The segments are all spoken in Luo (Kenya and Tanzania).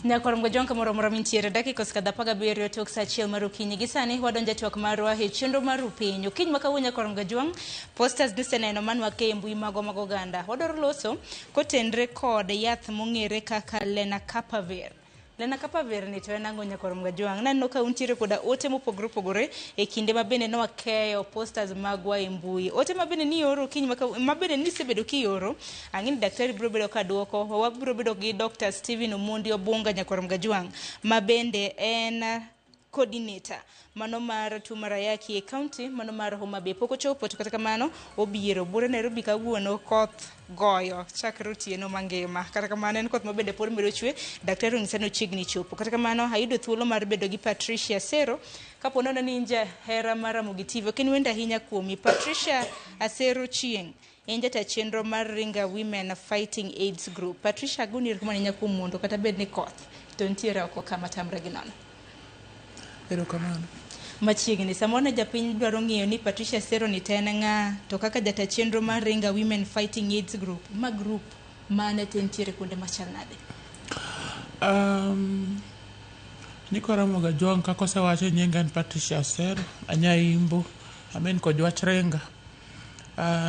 Nyakwar Mgojong kamoro amora mintiere dakika osekadho 17 tok saa 1 mar okinyi. Gi sani wadonjo e twak marwa e chenro mar Rupiny. Okinyi ma kawuono, Nyakwar Mgojong, posters niseneno manwake e mbui magwa mag oganda. Wadwaro loso kotenre kod yath mong'ere kaka Lenacapavir. Lenacapavir ni to en ang'o, Nyakwar Mgajwang'? Naneno ka untiere koda ote mopogore opogore e kinde ma bende nwakeyo posters magwa e mbui. Ote ma bende nioro okinyi ma bende nisebedo kioro, ang'e ni daktari biro bedo ka duoko. Wabiro bedo gi Dr. Stephen Omondi Obunga, Nyakwar Mgajwang', ma bende en coordinator mano mar tuo mar ayaki e county mano mar Homa Bay. Pok ochopo, to kata kamano obiro bure Nairobi kawuono. Koth goyo chakre otieno mangima, kata kamano en koth ma bende pod medo chwe. Daktari onyisa ni ochiegni chopo. Kata kamano ayudo thuolo mar bedo gi Patricia Asero. Kapo nono ni in jahera mar Ramogi TV, ok en wendo ahinya kuomi. Patricia Asero Chieng' en jata chenro mar Ringa Women Fighting AIDS Group. Patricia, agoni erokamano ahinya kuom mondo kata bed ni koth to nitiere oko kama tamre gi nono. Erokamano. Machiegni samoro ne japiny dwaro ng'eyo ni Patricia Sero ni to en ng'a, to kaka jata chenro mar Ringa Women Fighting AIDS Group, ma group mane to entiere kuonde machal nade? Nyikwa Ramogi Ajwang', kaka osewacho, nyinga en Patricia Asero, anyaimbo, amen kod wach Ringa.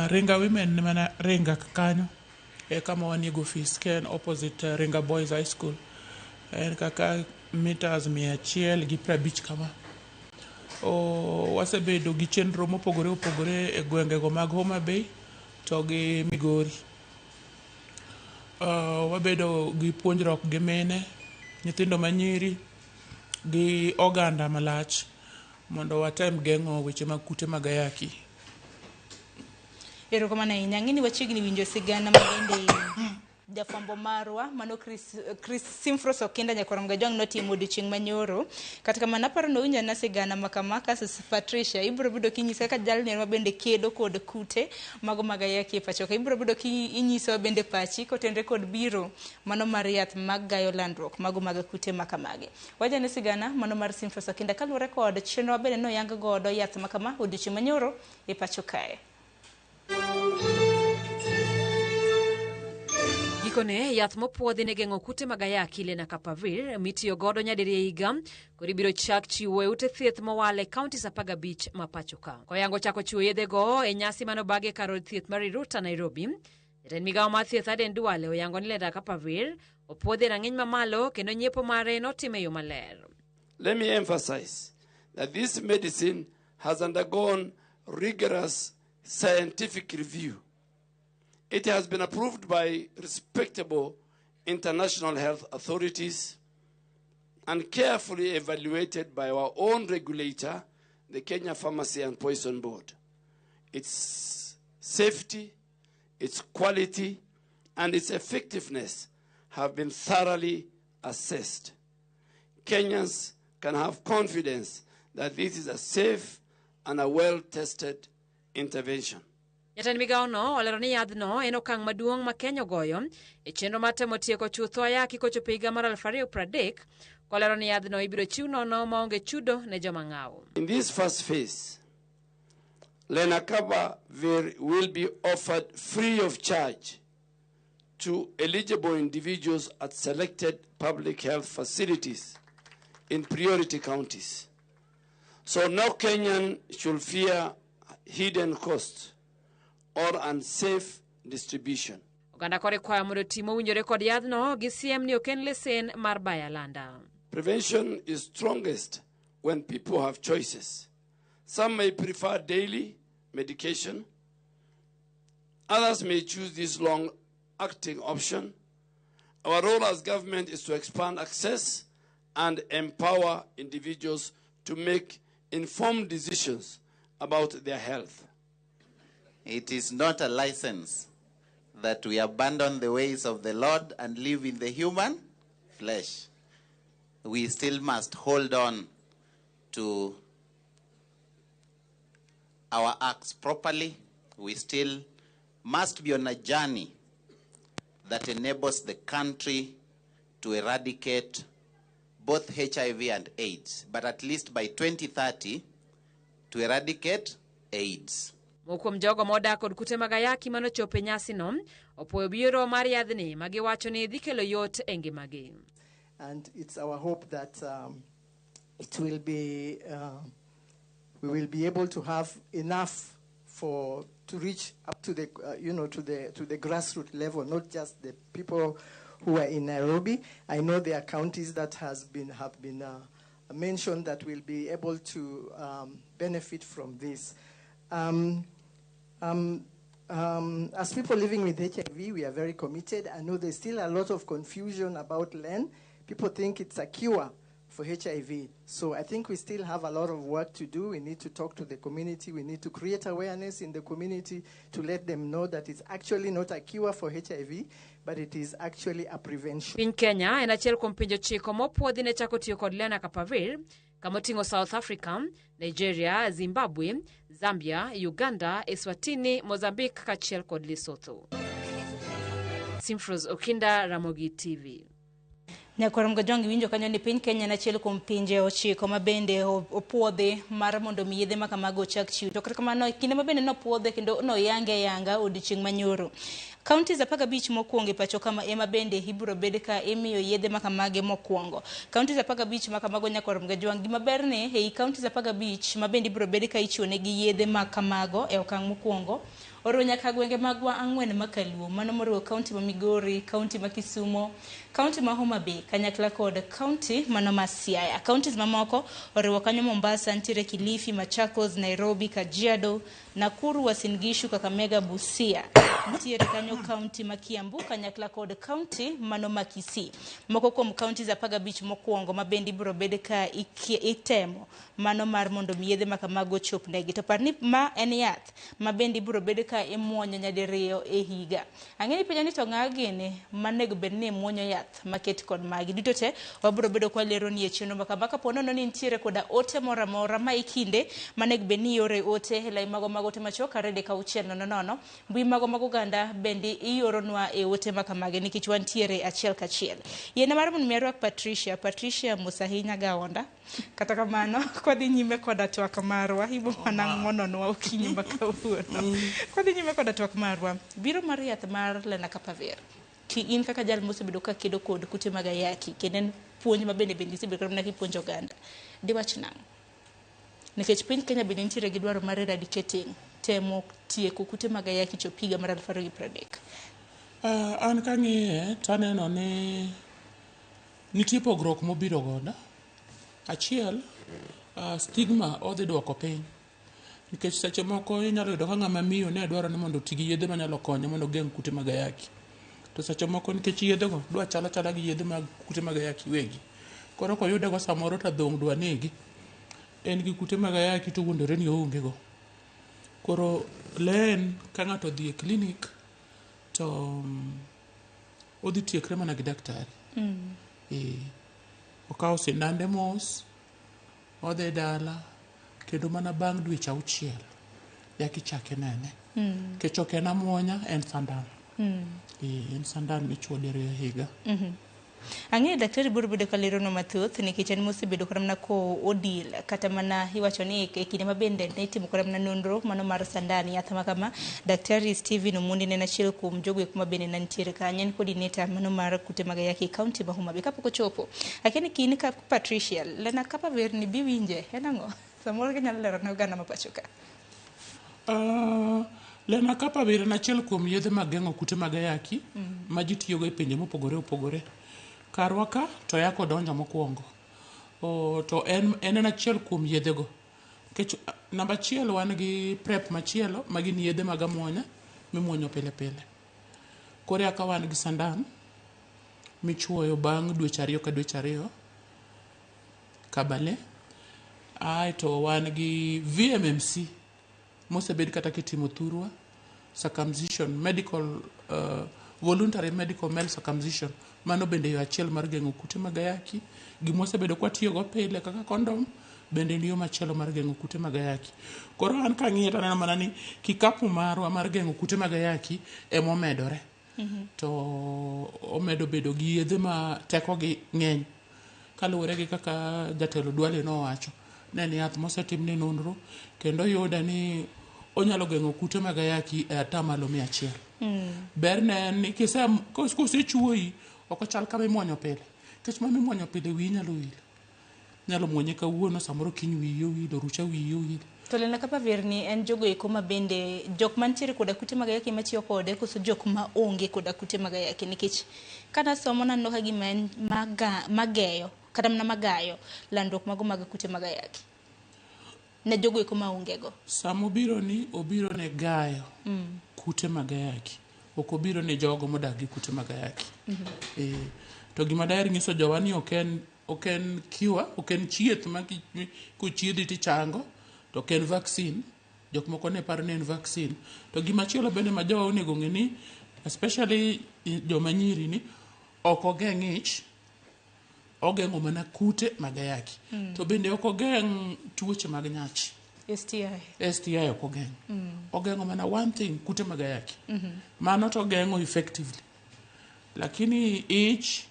Ringa Women ni mana Ringa kanyo e kama wanie gi ofis ka en opposite Ringa Boys High School. En kaka meters 150 kama. Wasebedo gi chenro mopogore opogore e gwengego mag Homa Bay to gi Migori. Wabedo gi puonjruok gi mine, nyithindo manyiri gi oganda malach mondo watem geng'o weche mag kute mag ayaki. Erokamano ahinya. Ang'e ni wachiegni winjo sigana ma bende jafwambo marwa mano Chris Simfros Okinda, Nyakwar Mgajwang', notimo odiochieng' manyoro. Kata kamano aparo nowinjo ana sigana ma kama. Kasto Patricia ibiro bedo kinyisa kaka jalni ma bende kedo kod kute mago mag ayaki e pacho ka. Ibiro bedo kinyisowa bende pachi kotenre kod biro mano mar yath mag gayo landruok mago mag kute ma kamagi. Wajane sigana mano mar Simfros Okinda kaluwore kod chenro ma bende noyang godo yath ma kama odiochieng' manyoro e pacho kae. Gikone, yath mopuodhi ne geng'o kute mag ayaki Lenacapavir mitiyo godo nyadiriyo e higa koro ibiro chak chiwo e ute thieth mowal e counties 15 ma pacho ka. Koyango chako chiwo yedhego e nyasi manobagi e kar od thieth mar Riruta, Nairobi, jatend migawo mar thieth Aden Duale oyango ni Lenacapavir opuodhi e rang'iny mamalo kendo nyiepo mare notim e yo maler. Let me emphasize that this medicine has undergone rigorous scientific review. It has been approved by respectable international health authorities and carefully evaluated by our own regulator, the Kenya Pharmacy and Poison Board. Its safety, its quality, and its effectiveness have been thoroughly assessed. Kenyans can have confidence that this is a safe and a well-tested intervention. Jatend migawono olero ni yadhno en okang' maduong' ma Kenya ogoyo e chenro mar temo tieko chutho ayaki kochopo higa mar 2030, kolero ni yadhno ibiro chiw nono maonge chudo ne joma ng'awo. In this first phase, Lenacapavir will be offered free of charge to eligible individuals at selected public health facilities in priority counties. So no Kenyan should fear hidden costs or unsafe distribution. Oganda koro ikwayo mondo oti mowinjore kod yadhno gi siem ni ok en lesen mar bayo alanda. Prevention is strongest when people have choices. Some may prefer daily medication. Others may choose this long-acting option. Our role as government is to expand access and empower individuals to make informed decisions about their health. It is not a license that we abandon the ways of the Lord and live in the human flesh. We still must hold on to our acts properly. We still must be on a journey that enables the country to eradicate both HIV and AIDS, but at least by 2030 to eradicate AIDS. Moko kuom jogo modak kod kute mag ayaki manochopo e nyasino opuoyo biro mar yadhni ma giwacho ni dhi kelo yot e ngimagi. And it's our hope that it will be, we will be able to have enough for to reach up to the, you know, to the grassroots level, not just the people who are in Nairobi. I know there are counties that has been have been mentioned that will be able to benefit from this. As people living with HIV, we are very committed. I know there's still a lot of confusion about LEN. People think it's a cure for HIV. So I think we still have a lot of work to do. We need to talk to the community. We need to create awareness in the community to let them know that it's actually not a cure for HIV, but it is actually a prevention. Piny Kenya en achiel kuom pinje ochiko mopuodhi ne chako tiyo kod Lenacapavir kama oting'o South Africa, Nigeria, Zimbabwe, Zambia, Uganda, Eswatini, Mozambique kaachiel kod Lesotho. Simfros Okinda, Ramogi TV. Nyakwar Mgajwang' iwinjo kanyo ni piny Kenya en achiel kuom pinje ochiko ma bende opuodhi mar mondo mi yedhe ma kamago ochak chiwo. To kata kamano e kinde ma bende nopuodhe kendo noyange ayanga odiochieng' manyoro. Counties 15 mokwongo e pacho kama ema bende ibiro bed ka imiyo yedhe ma kamage mokwongo. Counties 15 ma kamago nyakwar Mgajwang' gima ber ni ei counties 15 ma bende ibiro bed ka ichiwo negi yedhe ma kamago e okang' mokwongo oriwo nyaka gwenge magwa ang'wen makaluo mano moriwo kaunti ma Migori, kaunti ma Kisumo, kaunti ma Homa Bay kanyakla kod kaunti mano ma Siaya. Counties mamoko oriwo kanyo Mombasa, nitiere Kilifi, Machakos, Nairobi, Kajiado, Nakuru, Uasin Gishu, Kakamega, Busia. Nitiere kanyo kaunti ma Kiambu kanyakla kod kaunti mano ma Kisii. Moko kuom counties 15 mokwongo ma bende ibiro bed ka itemo mano mar mondo mi yedhe ma kamago ochop negi. To par ni ma en yath ma bende ibiro bed ka imuonyo nyadiriyo e higa. Ang'e ni penjo ni to ng'a gini manego bed ni muonyo yath maket kod magi. Duto te wabiro bedo kwa lero ni e chenro ma kama kapo nono ni nitiere koda ote moro amora ma ikinde manego bed ni ioro ote e lai mago mag ote machuok 23600. Mbui mago mag oganda bende ioronwa e ote ma kamagi nikech wantiere achiel kachiel. Yiena mar mondo mi arwak Patricia, Patricia mos ahinya Gaonda. Kata kamano, kwadhi nyime koda twak marwa, ibo mana ng'wononwa okinyi ma kawuono. Kwadhi nyime koda twak marwa, biro mar yath mar Lenacapavir. Ki in kaka jal mosebedo ka kedo kod kute mag ayaki, kendo en puonj ma bende bende isebedo kata mana kipuonjo oganda. Diwach nang'o? Nikech piny Kenya bende nitiere gi dwaro mar eradicating, temo tieko kute mag ayaki chop higa mar 2030. An kang'iye to aneno ni nitie pogruok mobiro godo. Achiel, stigma odhi duoko piny. Nikech seche moko inyalo yudo ka ng'ama miyo ne dwaro ni mondo oti gi yedhe manyalo konye mondo ogeng' kute mag ayaki. To seche moko nikech yedhe go dwa chal achala gi yedhe mag kute mag ayaki wegi. Koro koyude go samoro to adhong' dwa nege. En gi kute mag ayaki to owuondore ni oonge go. Koro len ka ng'ato odhi e klinik to odhi tiekre mana gi daktari. Okawo sindande mos, odhi dala, kendo mana bang' dweche 6 eka ichako inene. Nikech ok en amuonya, en sandan. En sandan michuo diriyo e higa. Ang'eyo daktari biro bedo ka leronwa mathoth nikech en mosebedo kata mana ko odil kata mana iwacho ni e kinde ma bende ne itimo kata mana nonro mano mar sandan yath ma kama daktari Stephen Omondi ne en achiel kuom jogo eko ma bende ne nitiere kanyo en coordinator mano mar kute mag ayaki e kaunti ma Homa Bay kapok ochopo akia ni kin ka Patricia Lenacapavir ni biwinje en ang'o samoro ginyalo lero ne oganda ma pacho ka. Lenacapavir en achiel kuom yedhe mag geng'o kute mag ayaki ma ji tiyogo e pinje mopogore opogore. Karwa ka to yako donjo mokwongo. To en achiel kuom yedhe go. Nikech namba achiel wan gi PrEP machielo ma gin yedhe mag amuonya mimuonyo pile pile. Koro eka wan gi sandan michuoyo bang' dweche 2 ka dweche 2 kabale. Aeto wan gi VMMC mosebed kata kitimo thurwa circumcision medical voluntary medical male circumcision mano bende yo achiel mar geng'o kute mag ayaki. Gima wasebedo kwatiyogo pile kaka kondom bende en yo machielo mar geng'o kute mag ayaki. Koro an kang'iye to aneno mana ni kikapu marwa mar geng'o kute mag ayaki emomedore. To omedo bedo gi yedhe ma tekogi ng'eny kaluwore gi kaka jatelo Duale nowacho ne en yath mosetimne nonro kendo oyude ni onyalo geng'o kute mag ayaki e atamalo 100. Berne en ni kosechuoyi ok ochal kama imuonyo pile. Nikech mano mimuonyo pile wiyi nyalo wil. Inyalo muonye kawuono samoro kiny wiyi owil, orucha wiyi owil. To lenacapavir ni en jogo eko ma bende jok mantiere koda kute mag ayaki matiyo kode koso jok ma onge koda kute mag ayaki nikech kana somo naneno ka gima en mageyo kata mana magayo landruok mago mag kute mag ayaki ne jogo eko ma onge go. Sama obiro ni obiro ne gayo kute mag ayaki. Ok obiro ne jogo modak gi kute mag ayaki. To gima daher nyiso jowa ni ok en cure, ok en chieth ma kochiedhi tichango, to ok en vaccine. Jok moko ne paro ni en vaccine. To gimachielo bende ma jowa onego ng'e ni, especially joma nyiri ni, ok ogeng' ich, ogeng'o mana kute mag ayaki. To bende ok ogeng' tuoche mag nyach. STI. STI ok ogeng'. Ogeng'o mana one thing, kute mag ayaki. Mano to ogeng'o effectively. Lakini ich,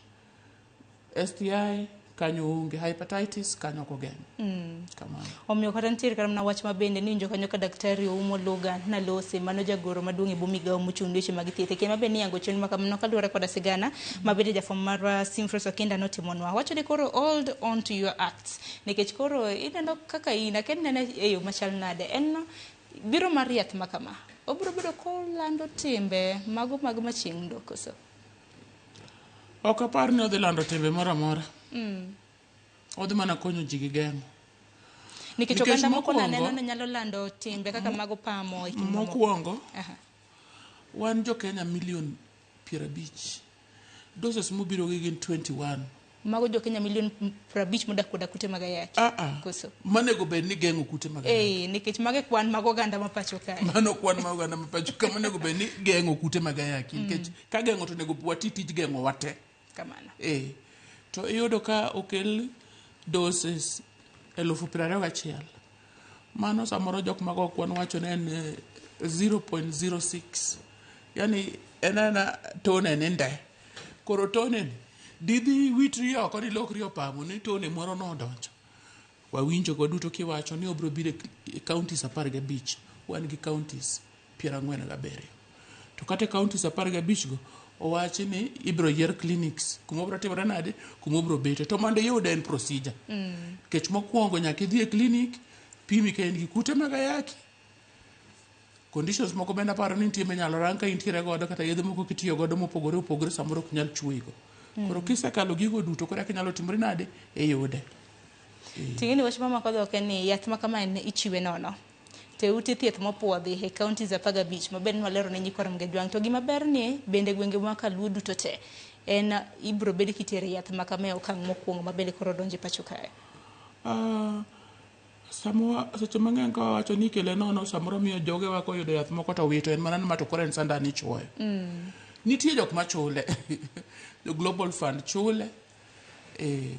STI kanyo onge, hepatitis kanyo ok ogeng'. Kamano. Omiyo kata nitiere kata mana wach ma bende niwinjo kanyo ka daktari Oumo Luga nalose mano jagoro maduong' e bwo migawo mochung' ne weche mag thieth. E kinde ma bende niyango chenro ma kamano kaluwore koda sigana ma bende jafwambo marwa Simfros Okinda notimonwa. Wacho ni koro hold on to your acts. Nikech koro ineno kaka in, akia ni inene e yo machal nade. En biro mar yath ma kama. Obiro bedo kolando timbe mago mag machingdo koso? Ok apar ni odhi lando timbe moro amora. Odhi mana konyo ji gi geng'o. Nikech oganda moko naneno ni nyalo lando timbe kaka mago pamo e kinde mamoko. Mokwongo, wan jo Kenya milion 50. Doses mobiro gi gin 21. Mago jo Kenya milion 50 modak koda kute mag ayaki. Koso? Manego bed ni geng'o kute mag ayaki. Nikech mago e kwan mag oganda ma pacho kae. Mano kwan mag oganda ma pacho ka manego bed ni geng'o kute mag ayaki. Nikech ka geng'o to onego wati tij geng'o wate. Kamano. To iyudo ka okel doses 21,000. Mano samoro jok mago kwan wacho ni en 0.06. Yani en aena tone ni nde. Koro tone ni didhi witri oko ni lokri opamo ni tone moro nodonjo. Wawinjo go duto kiwacho ni obiro biro e counties 15. Wan gi counties 47. To kata e counties 15 go owachi ni ibiro yier clinics kuma obiro timore nade, kuma obiro bete. To mondo iyude en procedure. Nikech mokwongo nyaka idhi e clinic, pimi ka in gi kute mag ayaki. Conditions moko bende aparo ni nitie minyalo rang ka intiere godo kata yedhe moko kitiyo godo mopogore opogore samoro ok nyal chuoyigo. Koro kisekalo gigo duto koro eka inyalo timori nade iyude. Ting'eni wach mamako dhok en ni yath ma kama en ichiwe nono. To e ute thieth mopuodhi e counties 15 ma bende nwalero ne nyikwa Ramogi Ajwang'. To gima ber ni bende gwenge ma kaluo duto te en ibiro bed kitere yath ma kama e okang' mokwongo ma bende koro donjo e pacho kae. Seche mang'eny ka wawacho ni ikele nono samoro miyo jogewa koyudo yath moko to wito en mana ni ma to koro en sandan ichuoyo. Nitie jok machule. Jo Global Fund chule.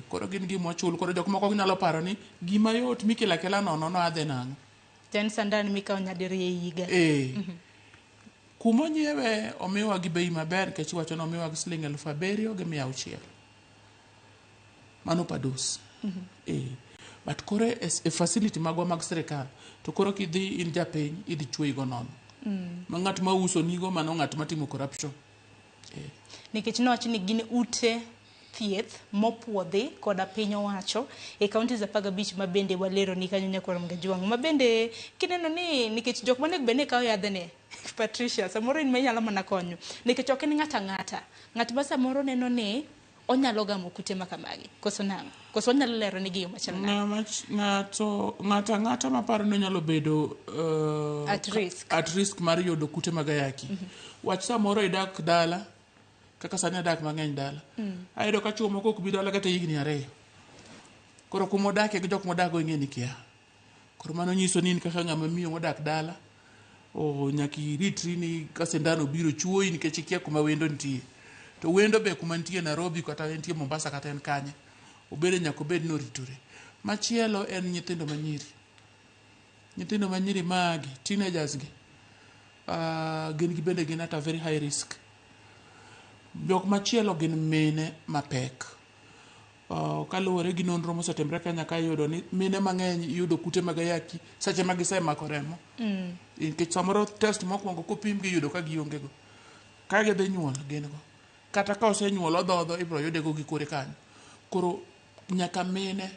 Koro gin gima ochul. Koro jok moko nyalo paro ni gima yot mikelo akela nono no adhi nang'o. To en sandan mikawo nyadiriyo e higa. Kuma onyiewe omiwa gi bei maber nikech iwacho ni omiwa gi siling 7,600. Mano per dose. But koro e facility magwa mag sirikal to koro kidhi in japiny idhi chuoyi go nono. Ma ng'at ma uso nigo mano ng'at matimo corruption. Nikech nowach ni gin ute thieth mopuodhi koda piny owacho e counties 15 ma bende walero ni kanyo nyakwar Ramogi Ajwang'. Ma bende kineno ni nikech jok monego bed ni kawo yadhni Patricia samoro in ma inyalo mana konyo nikech ok en ng'ato ang'ata. Ng'at ma samoro neno ni onyalo gamo kute ma kamagi koso nang'o? Koso onyalo lero negi yo machal nade? Ng'ato ang'ata maparo ni onyalo bedo at risk. At risk mar yudo kute mag ayaki. Wach samoro idak dala kaka sani adak mang'eny dala. Ayudo ka chuo moko ok bi dala kata higni 2. Koro kuma odake gi jok modakgo ing'e ni kia. Koro mano nyiso ni in kaka ng'ama miyo modak dala, nyaka iritri ni ka sindan obiro chuoyi nikech ikia kuma wendo nitie. To wendo be kuma nitie Nairobi kata entie Mombasa kata en kanye, obede nyaka obed ni oritore. Machielo en nyithindo manyiri. Nyithindo manyiri magi, teenagers gi, gin gi bende gin at a very high risk. Jok machielo gin mine mapek. Kaluwore gi nonro mosetimre Kenya ka iyudo ni mine mang'eny yudo kute mag ayaki seche ma gisemako remo. Nikech samoro test mokwongo kopim gi iyudo ka gionge go. Ka gidhi nyuol gin go. Kata ka osenyuol odhodho ibiro yude go gi kore kanyo. Koro nyaka mine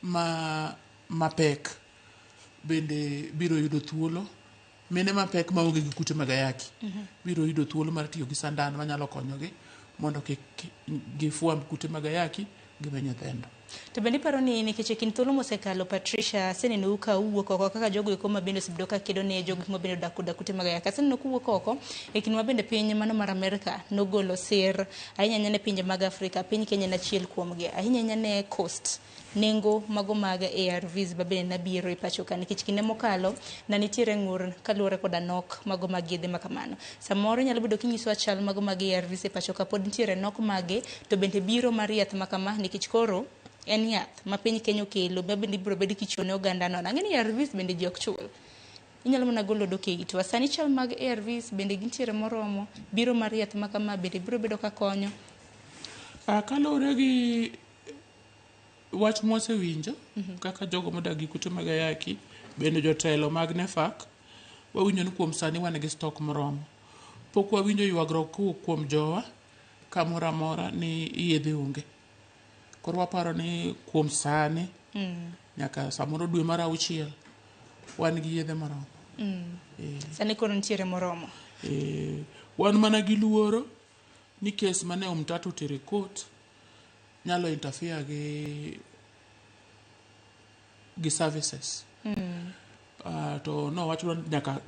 ma mapek bende biro yudo thuolo, mine mapek maonge gi kute mag ayaki biro yudo thuolo mar tiyo gi sandan manyalo konyogi mondo kik gifwamb kute mag ayaki giwe nyithindo. To bende iparo ni nikech e kind thuolo mosekalo Patricia, asenenou ka uwuok oko kaka jogo eko ma bende osebedo ka kedo ne jogo ma bende odak koda kute mag ayaki. Aseneno kuwuok oko e kind ma bende piny mano mar Amerka nogolo sir ahinya ahinya ne pinje mag Afrika, piny Kenya en achiel kuomgi. Ahinya ahinya ne cost nengo mago mag ARVs ma bende nabiro e pacho ka nikech kinde mokalo na nitiere ng'ur kaluwore koda nok mago mag yedhe ma kamano. Samoro inyalo bedo kinyisowa chal mago mag ARVs e pacho ka pod nitiere nok mage to bende biro mar yath ma kama nikech koro en yath ma piny Kenya okelo ma bende ibiro bed kichiwo ne oganda nono. Ang'e ni ARVs bende ji ok chul. Inyalo mana golo odok e itwa. Sani chal mag ARVs bende gintiere moromo, biro mar yath ma kama bende biro bedo ka konyo. Kaluwore gi wach mwasewinjo kaka jogo modak gi kute mag ayaki bende jotelo mag NEPHAK wawinjo ni kuom sani wan gi stock moromo. Pok wawinjo ywagruok kowuok kuom jowa kamoro amora ni yedhe onge. Koro waparo ni kuom sani nyaka samoro dwe mar auchiel wan gi yedhe moromo. Sani koro nitiere moromo. Wan mana gi luoro ni kes mane Omtata otero e court nyalo interfere gi services. To nowachwa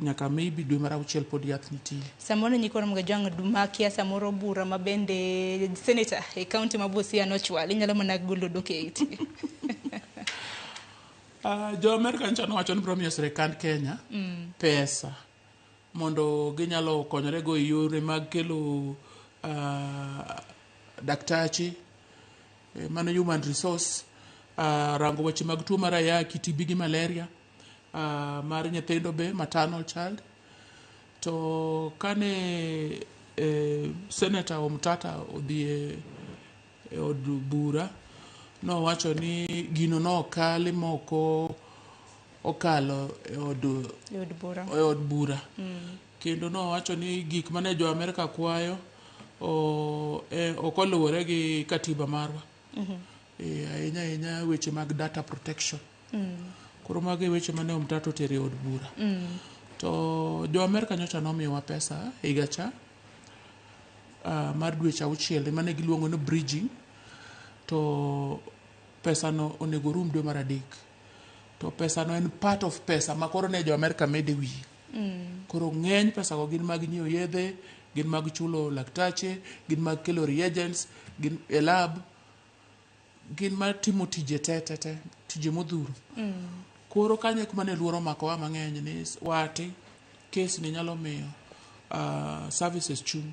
nyaka maybe dwe mar auchiel pod yath nitie. Samoro nyikwa Ramogi Ajwang' makia samoro bura ma bende senator e county ma Busia nochwal inyalo mana golo odok e iti. Jo Amerika nyocha nowacho ni biro miyo sirikand Kenya pesa mondo ginyalo konyore go e yore mag kelo daktache, mano human resource, rango weche mag tuo mar ayaki, TB gi malaria, mar nyithindo be maternal child. To kane Senator Omtata odhi e od bura nowacho ni gino nokali moko okalo e od E od bura. E od bura. Kendo nowacho ni gik mane jo Amerika kwayo ok oluwore gi katiba marwa. Ahinya ahinya weche mag data protection. Koro mago e weche mane Omtata otero e od bura. To jo Amerika nyocha nomiyowa pesa higa cha mar dweche auchiel mane giluongo ni bridging to pesa no onego rum dwe mar adek. To pesa no en part of pesa ma koro ne jo Amerika mede wiye. Koro ng'eny pesa go gin mag nyiewo yedhe, gin mag chulo laktache, gin mag kelo reagents, gin e lab, gin mar timo tije te te te, tije modhuro. Koro kanyo e kuma ne luoro omakowa mang'eny ni wati kes ni nyalo miyo services chung'.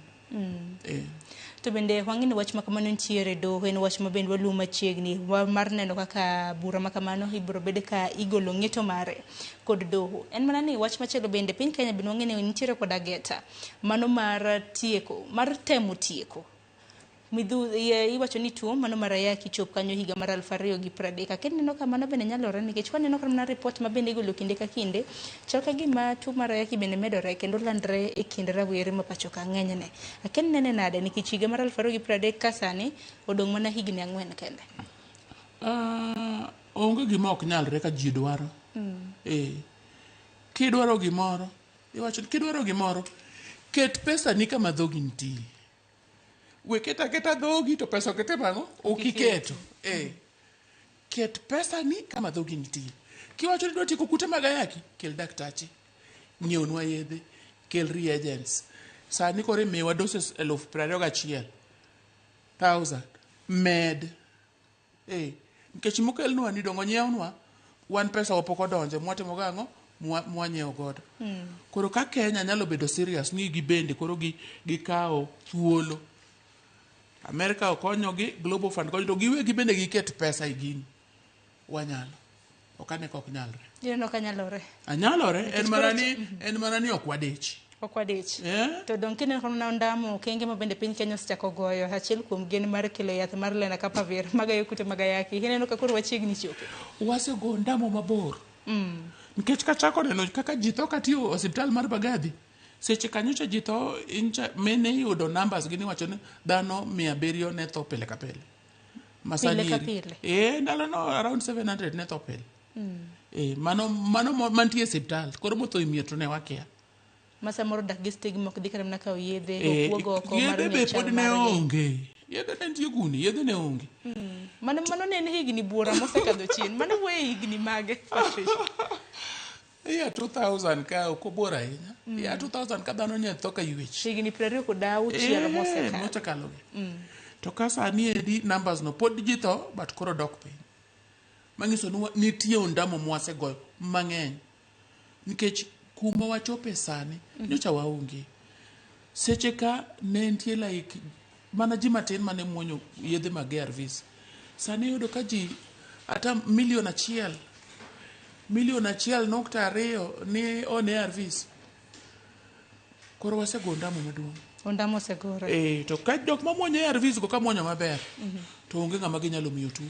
To bende wang'e ni wach ma kamano nitiere doho, en wach ma bende waluwo machiegni mar neno kaka bura ma kamano ibiro bed ka igolo ng'eto mare kod doho. En mana ni wach machielo bende piny Kenya bende wang'e ni nitiere koda geta mano mar tieko, mar temo tieko iwacho ni tuo mano mar ayaki chop kanyo higa mar 2030. Akia neno ka mano bende nyalore nikech waneno ka mana report ma bende igolo kinde ka kinde chal ka gima tuo mar ayaki bende medore kendo landre e kind rawere ma pacho ka ng'enyne. Akia nene nade nikech higa mar 2030 ka sani odong' mana higni 4 kende. Onge gima ok nyalre ka ji dwaro. Kidwaro gimoro, iwacho ni kidwaro gimoro, ket pesa ni kama dhogi nitie. We ket aketa dhogi to pesa okete bang'o? Ok iketo. Ket pesa ni kama dhogi nitie. Kiwacho ni idwa tieko kute mag ayaki, kel daktache, nyiewnwa yedhe, kel reagents. Sani koro imiyowa doses 21,000. Med. Nikech mokelnwa ni dongo nyiewnwa, wan pesa wa pok odonje, mwatimo gang'o? Mwanyiewo godo. Koro ka Kenya nyalo bedo serious ni gibende koro gikawo thuolo. Amerika okonyogi, Global Fund konyo, to giwegi bende giket pesa e gini. Wanyalo. Ok ane ka ok nyalre. Ineno ka nyalore. Anyalore, en mana ni ok wadich. Ok wadich. To dong' kineno ka ondamo okenge ma bende piny Kenya osechako goyo achiel kuom gen mar kelo yath mar Lenacapavir magayo kute mag ayaki. Ineno ka koro wachiegni chopo. Wasego ondamo mabor. Nikech kachako neno kaka ji tho katiyo osiptal mar Mbagathi, seche kanyocha ji tho incha mine yudo numbers gi niwacho ni dhano 700 ne tho pile ka pile. Masani Pile ka eri. pile. Ndalo no around 700 ne tho pile. Mano mantie e siptal koro motho e mier to ne wakia. Ma samoro dak gi stigma ok dhi kata mana kawo yedhe okuogo oko mar Yedhe ng'eyo be chal pod ne margi. onge. Yedhe ne nitie guni, yedhe ne onge. Mano ne en higni buora mosekadho chien. Mano wuoyo e higni mage, Patricia? Iya 2000 ka ok obor ahinya. Iya 2000 ka dhano nye tho ka ywech. Higni 26 mosekalo. Mosekalo gi. To ka sani edi numbers no pod ji tho but koro dok piny. Manyiso ni nitie ondamo mwasegoyo mang'eny. Nikech kuma wachope sani nyocha waonge. Seche ka ne nitie like mana ji matin mane muonyo yedhe mag ARVs. Sani iyudo ka ji ata milion 1, 1.2 milion ni on ARVs. Koro wasego ondamo maduong'. Ondamo osegore. To ka jok mamuonyo ARVs go kamuonyo maber, to onge ng'ama ginyalo miyo tuo.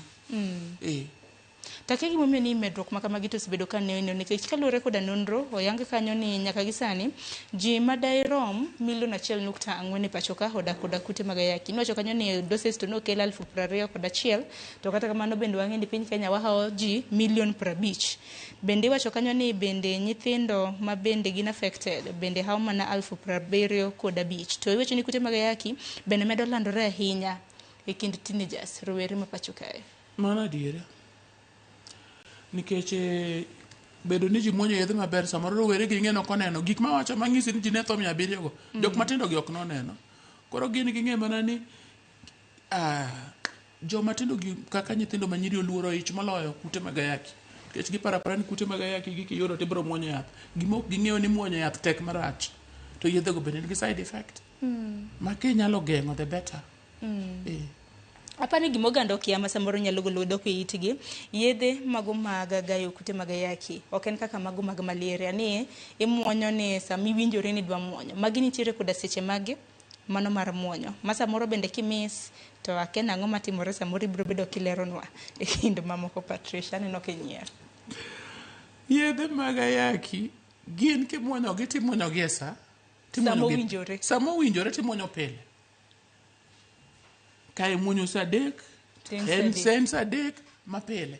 To akia gimomiyo ni medruok ma kamagi to osebedo ka neno nikech kaluwore koda nonro oyang kanyo ni nyaka gi sani ji madirom milion 1.4 e pacho ka odak koda kute mag ayaki. Niwacho kanyo ni doses to nokel 21,000 to kata kamano bende wang'e ni piny Kenya wahawo ji milion 50. Bende iwacho kanyo ni bende nyithindo ma bende gin affected bende hawo mana 75,000. To iwacho ni kute mag ayaki bende medo landore ahinya e kind teenagers, rowere ma pacho kae. Mano adiera. Nikech bedo ni ji muonyo yedhe maber samoro rowere gi ing'e ok oneno gik mawacho mang'isi ni ji ne tho 700 go. Jok matindo gi ok noneno. Koro gin ging'e mana ni joma tindo gi kaka nyithindo manyiri oluoro ich moloyo kute mag ayaki. Nikech giparo apara ni kute mag ayaki gi kiyudo tibiro muonyo yath. Gima ok ging'eyo ni muonyo yath tek marach. To yedhe go bende nigi side effect. Ma kinyalo geng'o the better. Apani gima oganda okia ma samoro nyalo golo dhok e itgi, yedhe mago mag gayo kute mag ayaki ok en kaka mago mag malaria ni imuonyo ni sama iwinjori ni idwa muonyo. Magi nitiere koda seche mage mano mar muonyo. Ma samoro bende kimis to akia nang'o matimore samoro ibiro bedo kileronwa e kind mamoko Patricia aneno kinyiero. Yedhe mag ayaki gin kimuonyogi timuonyogi e sa. Sama owinjore. Sama owinjore timuonyo pile. Ka imuonyo sa 3, To en sa en sa 3 mapile.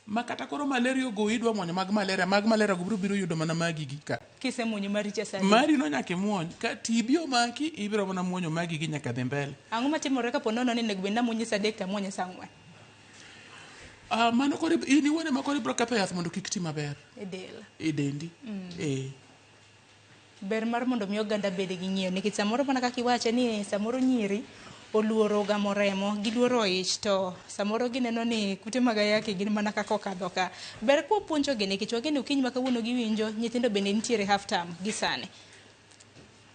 Ma kata koro malaria ogoyi idwa muonyo mag malaria go biro biro yudo mana magi gi ka. Kisemuonyo mari cha sa 3. Mari no nyaka imuony. Ka TB omaki ibiro mana muonyo magi gi nyaka dhi mbele. Ang'o matimore kapo nono ni onego bed ni amuonye sa 3 to amuonye sa 4 Mano koro in iwuon ema koro ibiro ketho yath mondo kik ti maber e del? E dendi. Ber mar mondo mi oganda bed gi ng'eyo nikech samoro mana kaka iwache ni samoro nyiri oluoro gamo remo, giluoro ich to samoro gineno ni kute mag ayaki gin mana kaka okadho ka. Ber ka wapuonjogi nikech wageno okinyi ma kawuono giwinjo nyithindo bende nitiere half term gi sani.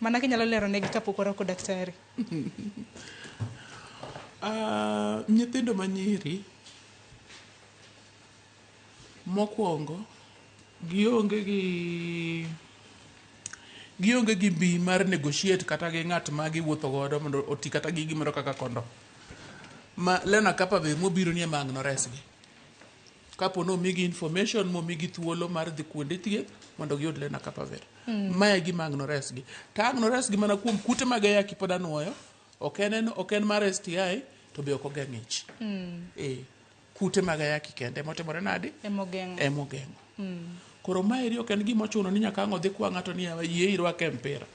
Mana kinyalo lero negi kapok warwako daktari. Nyithindo manyiri mokwongo gionge gi mbi mar negotiate kata gi ng'at ma giwuotho godo mondo oti kata gi gimoro kaka condom. Ma Lenacapavir mobiro ni ema ang' noresgi. Kapo ni omigi information momigi thuolo mar dhi kuonde thieth mondo giyud Lenacapavir. Mae e gima ang' noresgi. To ang' noresgi mana kuom kute mag ayaki pod anuoyo, ok en mar STI to be ok ogeng' ich. Kute mag ayaki kende emotimore nade? Emogeng'o. Emogeng'o. Koro maeri ok en gima ochuno ni nyaka ang' odhi kwa ng'ato ni yie irwake mpira.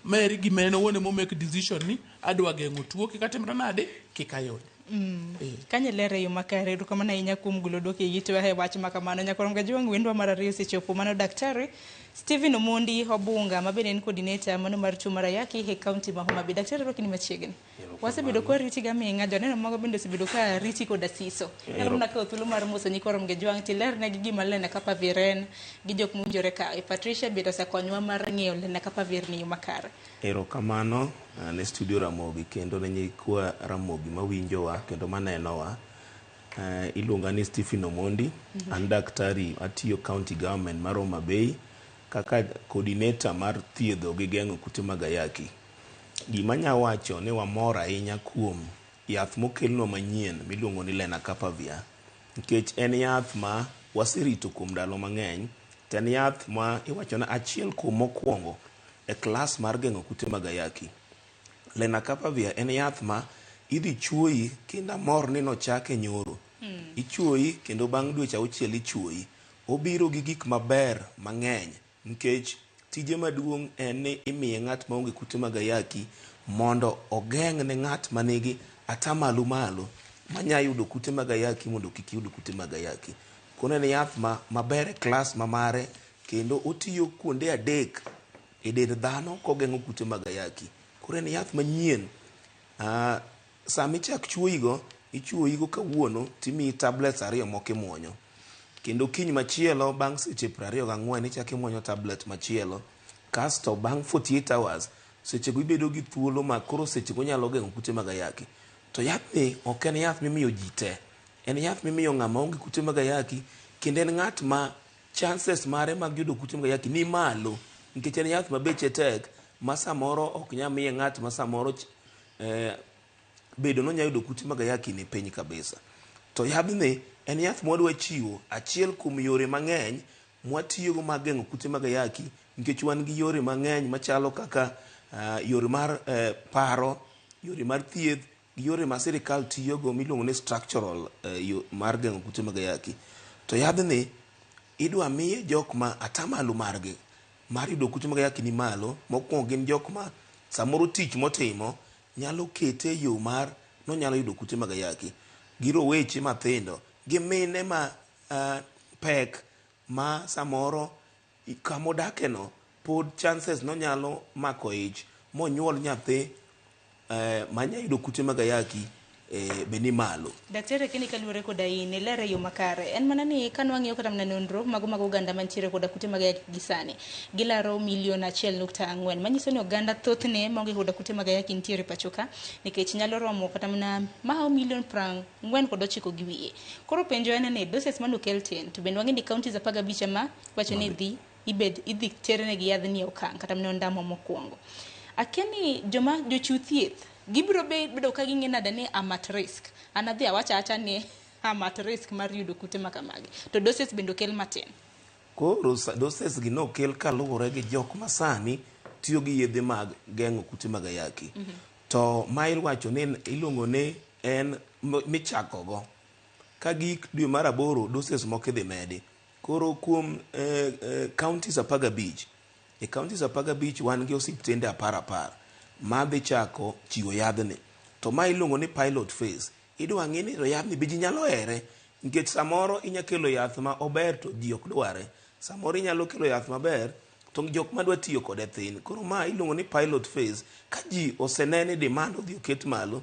Maeri gima en owuon emo make decision ni adwa geng'o tuo kik atimre nade kik ayud. Kanyo ler e yo makare erokamano ahinya kuom golo duoko e itwa e wach ma kamano. Nyakwar Gajwang' wendwa mar ariyo osechopo mano daktari Stephen Omondi Obunga ma bende en coordinator mano mar tuo mar ayaki e kaunti ma Homa Bay. Daktari rwaki ni machiegni. Wasebedo ka wariti gaming'a joneno mago bende osebedo ka riti koda siso. Nyalo mana kawo thuolo mar moso nyikwa Gajwang' tilernegi gima Lenacapavir en gi jok mowinjore kawe. Patricia bende osekonywa mar ng'eyo Lenacapavir ni yo makare. Erokamano ne studio Ramogi kendo ne nyikwa Ramogi mawinjowa kendo manenowa. Iluonga ni Stephen Omondi, an daktari atiyo county government mar Homa Bay kaka coordinator mar thiedho gi geng'o kute mag ayaki. Gima anya wacho ni wamor ahinya kuom yath mokelnwa manyien miluongo ni Lenacapavir nikech en yath ma waserito kuom ndalo mang'eny to en yath ma iwacho ni achiel kuom mokwongo e klas mar geng'o kute mag ayaki. Lenacapavir en yath ma Idhi chuoyi kendo amor ni nochake nyoro. Ichuoyi kendo bang' dweche 6 ichuoyi. Obiro gi gik maber mang'eny nikech tije maduong' en ni imiye ng'at maonge kute mag ayaki mondo ogeng' ne ng'at manigi atamalo malo manya yudo kute mag ayaki mondo kik yud kute mag ayaki. Koro en yath maber e klas ma mare kendo otiyo kuonde 3 e dend dhano kogeng'o kute mag ayaki. Koro en yath manyien. Sama ichak chuoyigo, ichuoyigo kawuono timiyi tablets 2 moko imuonyo. Kendo kiny machielo bang' seche 24 ichako imuonyo tablet machielo. Kasto bang' 48 hours sechego ibedo gi thuolo ma koro sechego nyalo geng'o kute mag ayaki. To yathni ok en yath mimiyo ji te. En yath mimiyo ng'ama onge kute mag ayaki kendo en ng'at ma chances mare mag yudo kute mag ayaki ni malo nikech en yath ma beche tek ma samoro ok nyal miye ng'at ma samoro bedo nonyalo yudo kute mag ayaki ni piny kabisa. To yadhni en yath mwadwa chiwo achiel kuom yore mang'eny mwatiyogo mag geng'o kute mag ayaki nikech wan gi yore mang'eny machalo kaka yore mar paro, yore mar thieth, gi yore ma sirikal tiyogo miluongo ni structural mar geng'o kute mag ayaki. To yadhni idwa miye jok ma atamalo margi mar yudo kute mag ayaki ni malo. Mokwongo gin jok ma samoro tich motimo nyalo kete e yo mar nonyalo yudo kute mag ayaki, gi roweche mathindo, gi mine ma pek ma samoro kamodake no pod chances nonyalo mako ich monyuol nyathi manya yudo kute mag ayaki be ni malo. Daktari, kini kaluwore koda in ilere e yo makare. En mana ni ka nwang'iyo kata mana nonro mago mag oganda mantiere koda kute mag ayaki gi sani, gilaro milion 1.4, manyiso ni oganda thothne maonge koda kute mag ayaki nitiere pacho ka, nikech nyalo romo kata mana mahawo milion 49 gi wiye. Koro penjo en ni doses manokel tin, to bende wang'e ni counties 15 ema wacho ni idhi ternegi yadhni e okang' kata mana ondamo mokwongo. Akia ni joma jochiw thieth gibiro bedo ka ging'e nade ni I'm at risk. An adhi awacho awacha ni I'm at risk mar yudo kute makamagi. To doses bende okel matin. Koro doses gi nokel kaluwore gi jok ma sani tiyo gi yedhe mag geng'o kute mag ayaki. To ma iwacho ni iluongo ni en michako go. Ka gik dwe mar 8 doses moko idhi medi. Koro kuom counties 15, e counties 15 wan gi osiptende 10 madhi chako chiwo yadhni. To ma iluongo ni pilot phase. Idwa ng'i ni to yadhni be ji nyalo here nikech samoro inya kelo yath ma ober to ji ok dware. Samoro inyalo kelo yath maber to jok madwa tiyo kode thin. Koro ma iluongo ni pilot phase. Ka ji osenene demand odhi oket malo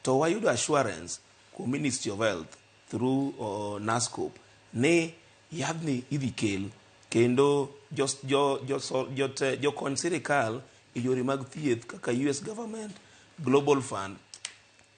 to wayudo assurance kuom Ministry of Health through NASCOP ni yadhni idhi kel kendo jokony sirikal e yore mag thieth kaka US government, Global Fund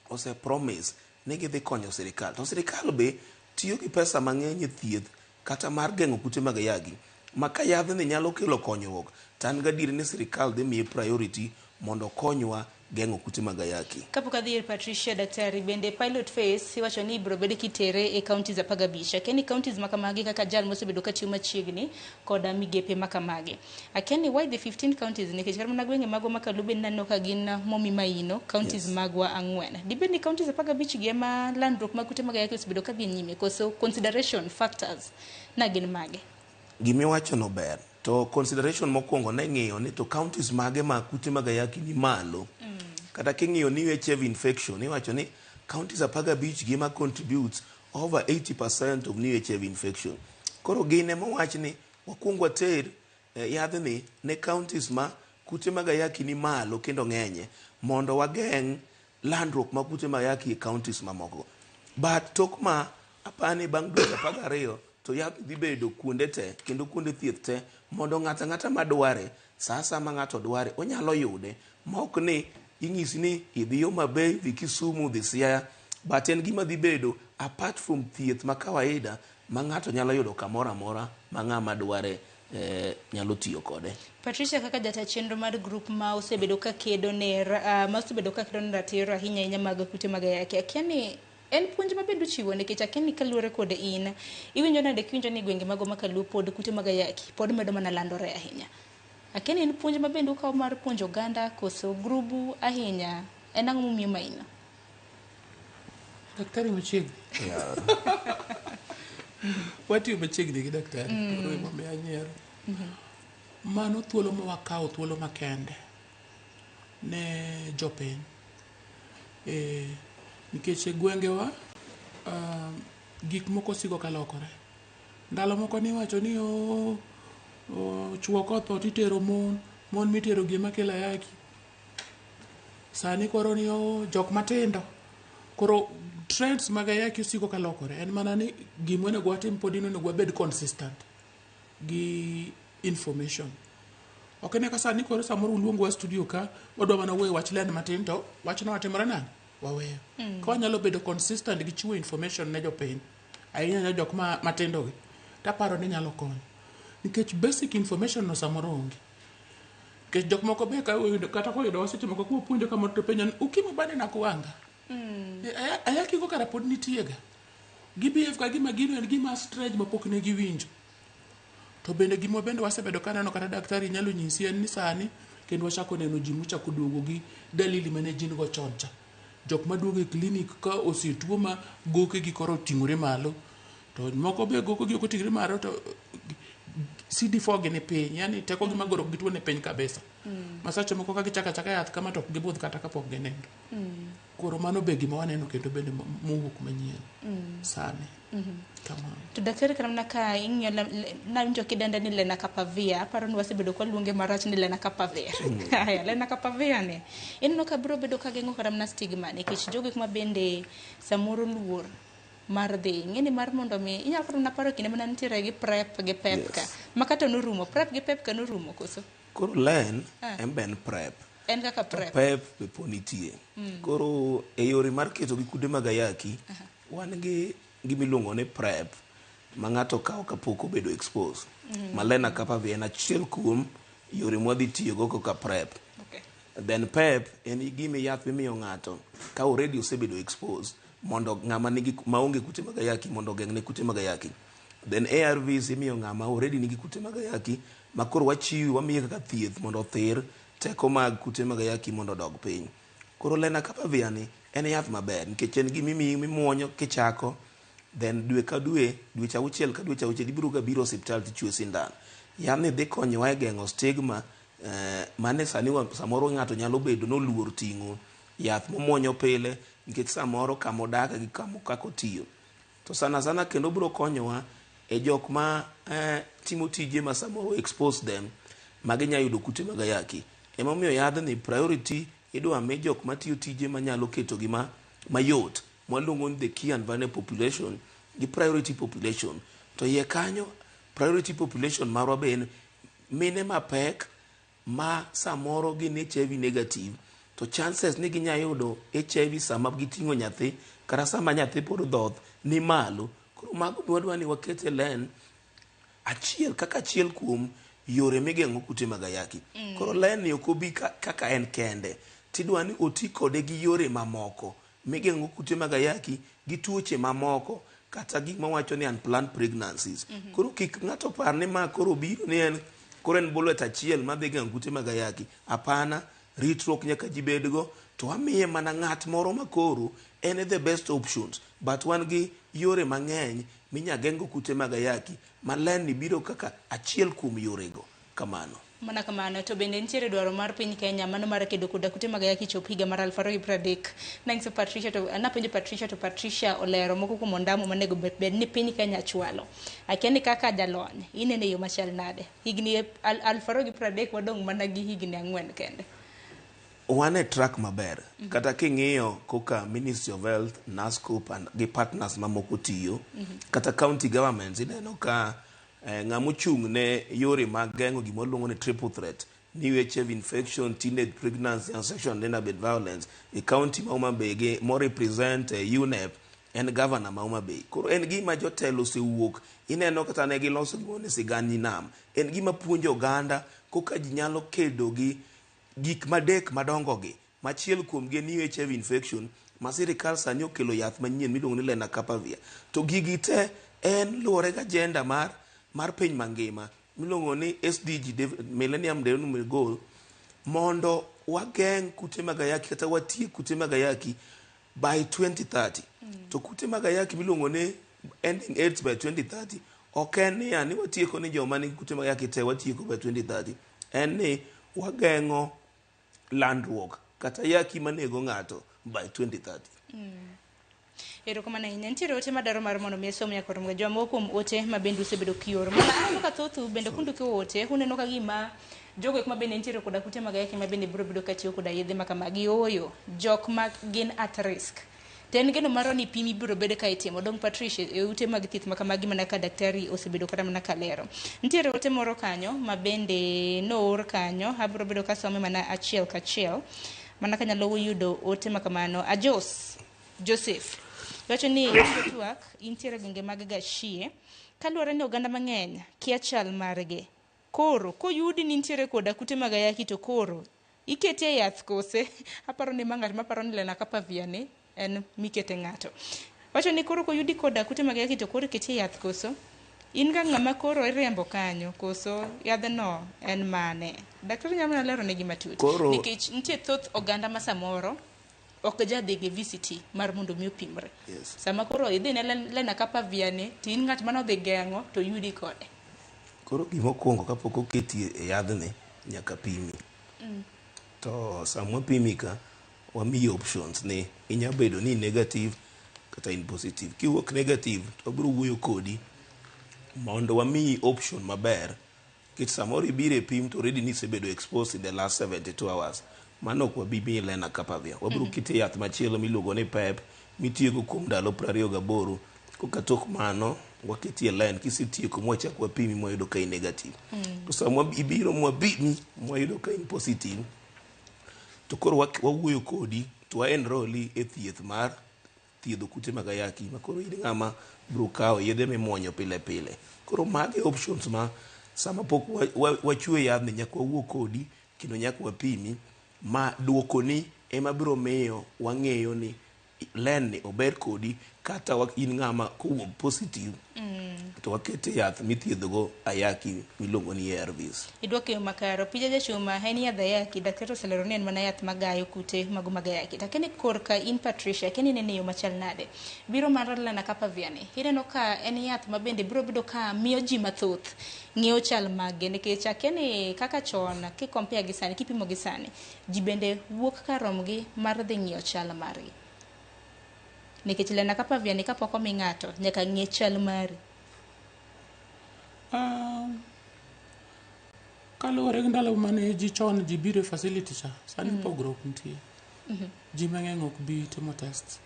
ose promise ni gidhi konyo sirikal. To sirikal be tiyo gi pesa mang'eny e thieth kata mar geng'o kute mag ayaki. Ma ka yadhni nyalo kelo konyruok, to an gadier ni sirikal dhi miye priority mondo okonywa geng'o kute mag ayaki. Kapok adhi ir Patricia, daktari, bende pilot phase iwacho ni ibiro bed kitere e counties 15. Akia ni counties makamagi kaka jal mosebedo katiyo machiegni koda migepe makamagi. Akia ni why the 15 counties, nikech kata mana gwenge magwa ma Kaluo bende naneno ka gin momi maino, counties magwa 4. Dibed ni counties 15 gi ema landruok mag kute mag ayaki osebedo kadhi nyime, koso consideration factors na gin mage? Gimiwacho no ber. To consideration mokwongo ne ng'iyo ni to counties mage ma kute mag ayaki ni malo. Kata king'iyo new HIV infection, iwacho ni counties 15 gi ma contributes over 80% of new HIV infection. Koro gin ema wach ni wakwong water yadhni ne counties ma kute mag ayaki ni malo kendo ng'enye mondo wageng' landruok mag kute mag ayaki e counties mamoko. But tok ma apani bang' dweche 12 to yath dhi bedo kuonde te kendo kuonde thieth te mondo ng'ato ang'ata madware sa asaya ma ng'ato dware onyalo yude ma ok ni inyisi ni idhi Homa Bay, dhi Kisumu, dhi Siaya, but en gima dhi bedo apart from thieth ma kawaida ma ng'ato nyalo yudo kamoro amora ma ng'ama dware nyalo tiyo kode. Patricia, kaka jata chenro mar group ma osebedo ka kedo ne ma osebedo ka kedo ne ratiro ahinya ahinya mag kute mag ayaki, akia ni en puonj ma bende uchiwo, nikech akia ni kaluwore kod in iwinjo nade kiwinjo ni gwenge magwa ma Kaluo pod kute mag ayaki pod medo mana landore ahinya. Akia ni en puonj ma bende ukawo mar puonjo oganda koso grubu ahinya, en ang'o momiyo maino? Daktari machiegni. Watiyo machiegni gi daktari. Koro emomiyo anyiero. Mano thuolo ma wakawo thuolo makende ne jopiny. Nikech e gwengewa gik moko siko ka lokore. Ndalo moko niwacho ni chuo kotho titero mon, mon mitero gi ema kelo ayaki. Sani koro ni jok matindo. Koro trends mag ayaki osiko ka lokore. En mana ni gima onego watim pod onego wabed consistent gi information. Ok ine ka sani koro samoro uluongowa studio ka, wadwa mana wuoyo wach len matin to wachno watimore nade? Waweyo. Ka wanyalo bedo consistent gi chiwo information ne jopiny, ahinya ahinya jok matindo gi, taparo ni nyalo konyo. Nikech basic information no samoro onge. Nikech jok moko be ka oyudo kata koyudowa seche moko kwapuonjo kamoro to penjo ni ukimwi bado inakuanga? Ayaki go kara pod nitie ga. Gi behave ka gima gino en gima strange mapok ne giwinjo. To bende gima bende wasebedo kaneno kata daktari nyalo nyisi en ni sani kendo wachako neno ji mochako duogo gi dalili mane gin go chon cha. Jok maduogo e klinik ka osetuo ma gokegi koro oting'ore malo. To moko be gokegi ok oting'ore malo to CD4 gi ni piny, yani teko gi mag goro gi tuo ni piny kabisa. Ma seche moko ka gichako achaka yath kama to ok gibudh kata kapok ginindo. Koro mano be gima waneno kendo bende mowuok manyien sani. Kamano. To daktari kata mana ka ing'iyo nawinjo kidende ni Lenacapavir, aparo ni wasebedo kwaluonge marach ni Lenacapavir. Aya, Lenacapavir ni, ineno ka biro bedo ka geng'o kata mana stigma nikech jogo ma bende samoro luor mar dhi. Ing'eni mar mondo mi, inyalo kata mana paro kinde mane nitiere gi PrEP gi PEP ka. Ma kata norumo, PrEP gi PEP ka norumo koso? Koro len en be en PrEP. En kaka PrEP. PEP be pod nitie. Koro e yore mar keto gi kute mag ayaki, wan gi gimiluongo ni PrEP ma ng'ato kawo kapok obedo exposed. Ma Lenacapavir en achiel kuom yore mwadhi tiyogo kaka PrEP. Then PEP en gima yath mimiyo ng'ato ka already osebedo exposed mondo ng'ama nigi maonge kute mag ayaki mondo ogeng'ne kute mag ayaki. Then ARVs imiyo ng'ama already nigi kute mag ayaki ma koro wachiwo wamiye kaka thieth mondo othir teko mag kute mag ayaki mondo odog piny. Koro Lenacapavir ni en yath maber nikech en gima mimuonyo kichako then dwe ka dwe, dweche auchiel ka dweche auchiel ibiro ga biro osiptal tichwe sindan. Yathni dhi konyowa e geng'o stigma mane sani samoro ng'ato nyalo bedo noluor ting'o yath momuonyo pile nikech samoro kamodake gi kaka otiyo. To sana sana kendo biro konyowa e jok ma timo tije ma samoro expose them ma ginya yudo kute mag ayaki. Emomiyo yadhni priority idwa mi jok matiyo tije manyalo ketogi mayot mwaluongo ni the key and vulnerable population gi priority population. To iye kanyo priority population marwa be en mine mapek ma samoro gin HIV negative to chances ni ginya yudo HIV sama giting'o nyathi kata sama nyathi pod dhoth ni malo. Koro mago be wadwa ni waket e len achiel kaka achiel kuom yore migeng'o kute mag ayaki. Koro len ni ok obi kaka en kende. Tidwa ni oti kode gi yore mamoko migeng'o kute mag ayaki gi tuoche mamoko kata gik mawacho ni unplanned pregnancies. Koro kik ng'ato par ni ma koro biro ni en koro en bullet achiel madhi geng'o kute mag ayaki. Hapana, ritruok nyaka ji bedgo to wamiye mana ng'at moro ma koro en the best options but wan gi yore mang'eny minya geng'go kute mag ayaki ma len ni biro kaka achiel kuom yorego kamano. Mana kamano, to bende nitiere dwaro mar piny Kenya mano mar kedo koda kute mag ayaki chop higa mar 2030. Nanyiso Patricia to napenjo Patricia to Patricia olero moko kuom ondamo monego bed ni piny Kenya chwalo. Akia ni kaka jalony, inene e yo machal nade? Higni 2030 wadong' mana gi higni 4 kende. Wan e track maber. Kata king'iyo koka Ministry of Health, NASCOP and gi partners mamoko tiyo, kata county governments ineno ka ng'ama ochung' ne yore mag geng'o gima waluongo ni triple threat, new HIV infection, teenage pregnancy and sexual and gender-based violence e county ma Homa Bay gi mo represent UNEP en governor ma Homa Bay. Koro en gima jotelo osewuok, ineno kata ne giloso gimoro ni Sigand Nam. En gima puonjo oganda koka ji nyalo kedo gi gik madek madongo gi. Machiel kuom gi en new HIV infection ma sirikal sani okelo yath manyien miluongo ni Lenacapavir. To gigi te en luwore gi agenda mar piny mangima miluongo ni SDG, Millennium Development Goal, mondo wageng' kute mag ayaki kata watiek kute mag ayaki by 2030. To kute mag ayaki miluongo ni ending AIDS by 2030 ok en niya ni watieko ni joma nigi kute mag ayaki te watieko by 2030. En ni wageng'o landruok kata ayaki manego ng'ato by 2030. Erokamano ahinya. Nitiere ote madwaro mar mondo mi asom nyaka Ramogi Ajwang'. Moko kuom ote ma bende usebedo kioro. Mana aneno ka thothu bende kundiko ote, uneno ka gima jogo eko ma bende nitiere koda kute mag ayaki ma bende biro bedo katiyo koda yedhe ma kamagi. Ooyo, jok ma gin at risk. To en geno marwa ni pim ibiro bed ka itimo. Dong' Patricia, e ute mag thieth ma kamagi mana ka daktari osebedo kata mana ka lero. Nitiere ote moro kanyo ma bende noor kanyo, abiro bedo kasome mana achiel kachiel. Mana kanyalo yudo ote ma kamano. Ajos Joseph wacho ni winjo twak intiere gwenge mag Gashie kaluwore ni oganda mang'eny kia chal margi. Koro koyudi ni nitiere koda kute mag ayaki to koro ikete e yath kose? Aparo ni ma ng'at maparo ni lenacapavir ni en mikete ng'ato. Wacho ni koro koyudi koda kute mag ayaki to koro ikete e yath koso? In ga ng'ama koro iriembo kanyo koso yadhno en mane? Daktari nyalo mana lero negi matut. Koro Nikech nitie thoth oganda ma samoro ok jadhi gi VCT mar mondo mi opimre. Yes. Sama koro idhi ne lenacapavir ni to in ng'at mane odhi geng'o to yudi kode. Koro gimokwongo kapok oketi e yadhni nyaka pimi. To sama wapimi ka wamiyi options ni inya bedo ni negative kata in positive. Kiwuok negative to wabiro wuoyo kodi mondo wamiyi option maber nikech samoro ibiro e pim to already nisebedo exposed in the last 72 hours. Mano ok wabi miyi lenacapavir. Wabiro keti e yath machielo miluongo ni PEP mitiyogo kuom ndalo 28. Koka tok mano waketi e len kisetieko mwachak wapimi mwayudo ka in negative. To sama ibiro mwapimi mwayudo ka in positive to koro wawuoyo kodi to wa enroli e thieth mar thiedho kute mag ayaki ma koro in ng'ama biro kawo yedhe mimuonyo pile pile. Koro magi options ma sama pok wachwe yadhni nyaka wawuo kodi kendo nyaka wapimi ma duokoni ema biro miyo wang'eyo ni len ni ober kodi kata in ng'ama kowuok positive to wakete yath mithiedhogo ayaki miluongo ni ARVs. Idwoko e yo makare. Opija Jachuma en yadh ayaki, daktari oselero ni en mana yath magayo kute mago mag ayaki. To akia ni korka in Patricia, akia ni inene e yo machal nade. Biro mar lenacapavir ni, ineno ka en yath ma bende biro bedo ka miyo ji mathoth ng'eyo chal maggi nikech akia ni kaka chon ki compare gi sani, kipimo gi sani, ji bende wuok kar romgi mar dhi ng'iyo chal margi. Nikech lenacapavir ni kapok omi ng'ato, nyaka ng'e chal mari. Kaluwore gi ndalo mane ji chon ji biro e facility cha, sani pogruok nitie. Ji mang'eny ok bi timo test.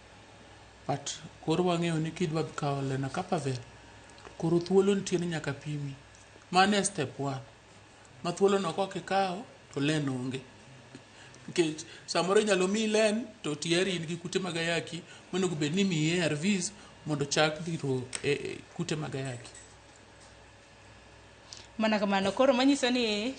But koro wang'eyo ni kidwa kawo lenacapavir, koro thuolo nitie ni nyaka pimi. Mano e step one. Ma thuolo no kok ikawo to len onge. Nikech samoro inyalo miyi len to tiyari in gi kute mag ayaki monego bed ni imiyi ARVs mondo chak dhiro kute mag ayaki. Mana kamano, koro manyiso ni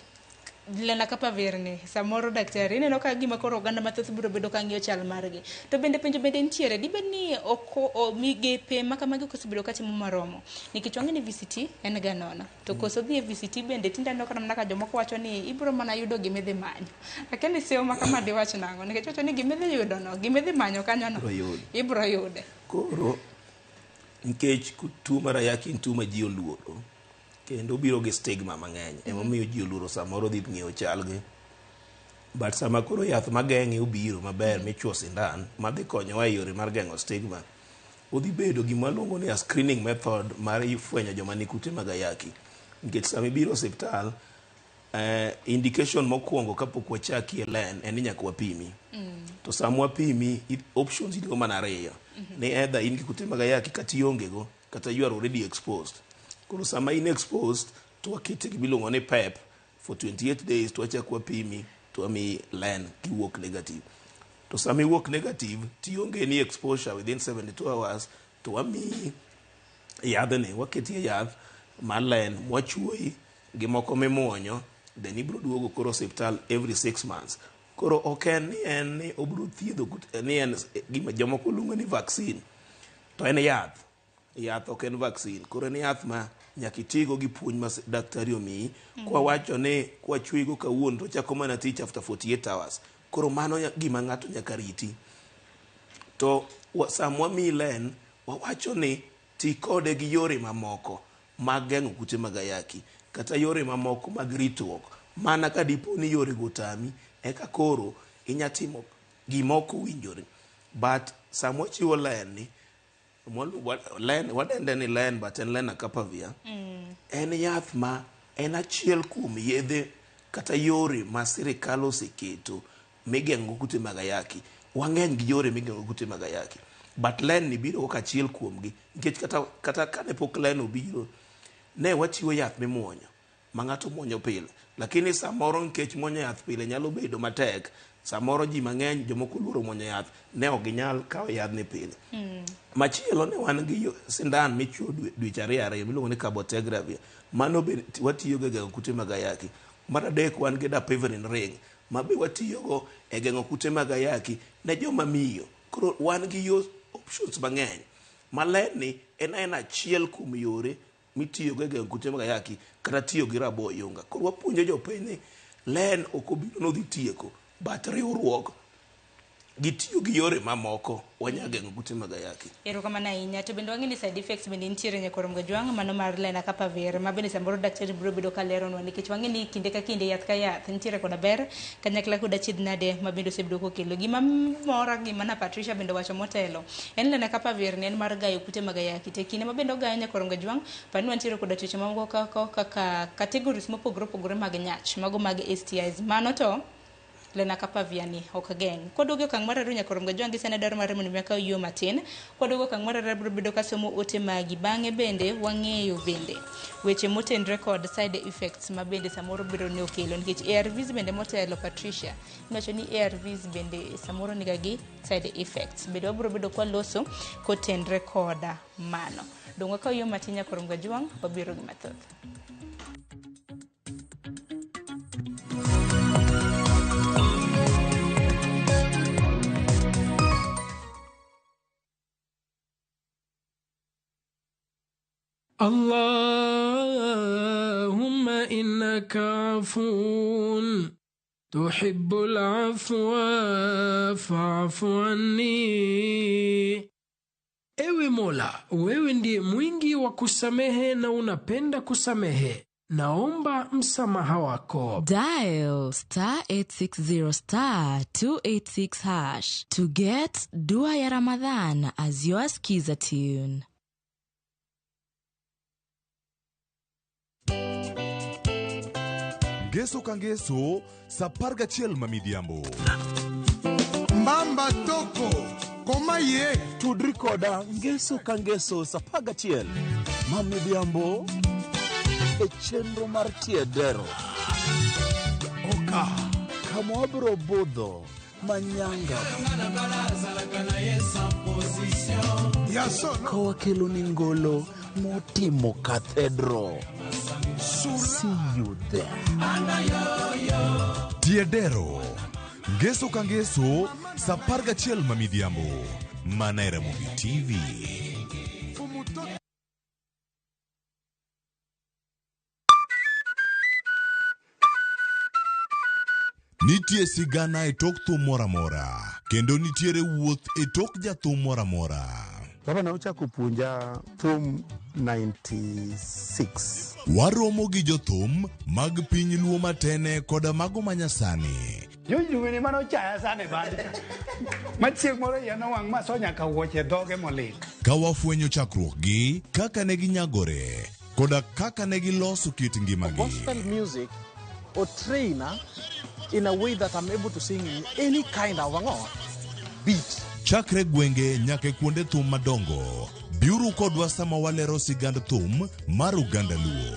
lenacapavir ni samoro daktari ineno ka gima koro oganda mathoth biro bedo ka ng'iyo chal margi. To bende penjo bende nitiere, dibed ni ok migepe ma kamagi ok osebedo katimo maromo. Nikech wang'e ni VCT en ga nono. To koso dhi e VCT bende tinde aneno kata mana ka jomoko wacho ni ibiro mana yudo gima idhi manyo. Akia ni sewo ma kama diwach nang'o nikech wacho ni gima idhi yudo no, gima idhi manyo kanyo no, Ibiro yudo. ibiro yude. Koro nikech tuo mar ayaki en tuo ma ji oluoro kendo obiro gi stigma mang'eny emomiyo ji oluoro samoro dhi ng'iewo chalgi but sama koro yath mageng'e obiro maber michuo sindan madhi konyowa e yore mar geng'o stigma odhi bedo gima waluongo ni a screening method mar fwenyo joma ni kute mag ayaki nikech sama ibiro osiptal indication mokwongo kapok wachaki e len en ni nyaka wapimi to sama wapimi options in go mana ariyo ni either in gi kute mag ayaki kata ionge go kata you are already exposed. Koro sama in exposed to wakete gimiluongo ni PEP for 28 days to wachak wapimi to wamiyi len kiwuok negative. To sama iwuok negative tionge ni exposure within 72 hours to wamiyi yadhni waketie yath mar len mwachuoyi gi moko mimuonyo then ibiro duogo koro osiptal every 6 months. Koro ok en ni en ni obiro thiedho ni en gima jomoko luongo ni vaccine to en yath. Yath ok en vaccine. Koro en yath ma nyaka itigo gi puonj ma daktari omiyi. Kwawacho ni kwachuoyigo kawuono to ochako mana tich after 48 hours. Koro mano gima ng'ato nyaka riti. To Sama wamiyi len, wawacho ni ti kode gi yore mamoko mag geng'o kute mag ayaki kata yore mamoko mag ritruok. Mana ka dipo ni yore go otami, eka koro inya timo gima ok owinjore. But sama wachiwo len ni, len, wadende ni len, but en lenacapavir. En yath ma en achiel kuom yedhe kata yore ma sirikal oseketo migeng'o kute mag ayaki. Wang'eny gi yore migeng'o kute mag ayaki. But len ni biro kaka achiel kuomgi. Nikech kata kane pok len obiro, ne wachiwo yath mimuonyo ma ng'ato muonyo pile. Lakini samoro nikech muonyo yath pile nyalo bedo matek, samoro ji mang'eny jomoko oluoro muonyo yath, ne ok ginyal kawo yadhni pile. Machielo ne wan gi sindan michuo dweche ariyo ariyo miluongo ni cabotegravir. Mano be watiyogo e geng'o kute mag ayaki. Mar adek wan gi dapivirine ring ma be watiyogo e geng'o kute mag ayaki ne joma miyo. Koro wan gi yo options mang'eny. Ma len ni en achiel kuom yore mitiyogo e geng'o kute mag ayaki kata tiyo gi rabo oyunga. Koro wapuonjo jopiny ni len ok obiro nodhi tieko, but riwruok gi tiyo gi yore mamoko wanya geng'o kute mag ayaki. Erokamano ahinya. To bende wang'e ni side effects bende nitiere nyakwar Mgajwang', mano mar lenacapavir, ma bende samoro daktari biro bedo ka leronwa, nikech wang'e ni kinde ka kinde yath ka yath nitiere koda ber kanyakla kod achiedh nade ma bende osebedo kokelo. Gima mora gima na Patricia bende wacho motelo en lenacapavir ni en mar gayo kute mag ayaki. To e kinde ma bende ogayo nyakwar Mgajwang', par ni wantiere koda tuoche mamoko kaka categories mopogore opogore mag nyach, mago mag STIs. Mano to lenacapavir ni ok geng'. Kwaduogo e okang' mar ariyo nyakwar Mgajwang' gi sani dwaro mar mondo mi akaw yo matin. Kwaduogo okang' mar ariyo abiro bedo kasomo ote magi. Bang'e bende wang'eyo bende weche motenre kod side effects ma bende samoro biro ni okelo, nikech ARVs bende motelo Patricia iwacho ni ARVs bende samoro niga gi side effects. Bende wabiro bedo kwaloso kotenre koda mano. Dong' wakaw yo matin nyakwar Mgajwang', wabiro gi mathoth. Allahumma innaka afuun tuhibbul afwa fa'fu anni. Ewe Mola, wewe ndiye mwingi wa kusamehe na unapenda kusamehe. Naomba msamaha wako. Dial star 860 star 286 hash to get Dua ya Ramadhan as your skiza tune. Ngeso ka ngeso, sa 11 ma midhiambo. Mbamba toko, koma ye. Tudri koda ngeso ka ngeso sa 11 ma midhiambo e chenro mar Tiedero. Oka. Kama wabiro budho manyanga. Ka wakelo ni ngolo motimo cathedral. See you there. Tiedero. Ngeso ka ngeso, sa 11 ma midhiambo. Mana e Ramogi TV. Nitie sigana e tok thum moro amora, kendo nitiere wuoth e tok jathum moro amora. Baba na ochako puonja thum 96. Waromo gi jothum mag piny Luo matene koda mago manyasani. Jojuwini mane ochaya sana e band. Ma chieng' moro iya nowang' maso nyaka wuoche dhoge molil. Ka wafwenyo chakruokgi, kaka ne ginyagore, koda kaka ne giloso kit ngimagi. Gospel music or trainer in a way that I'm able to sing in any kind of beat. Chakre gwenge nyaka e kuonde thum madongo, biuru kodwa sama walero sigand thum mar oganda Luo.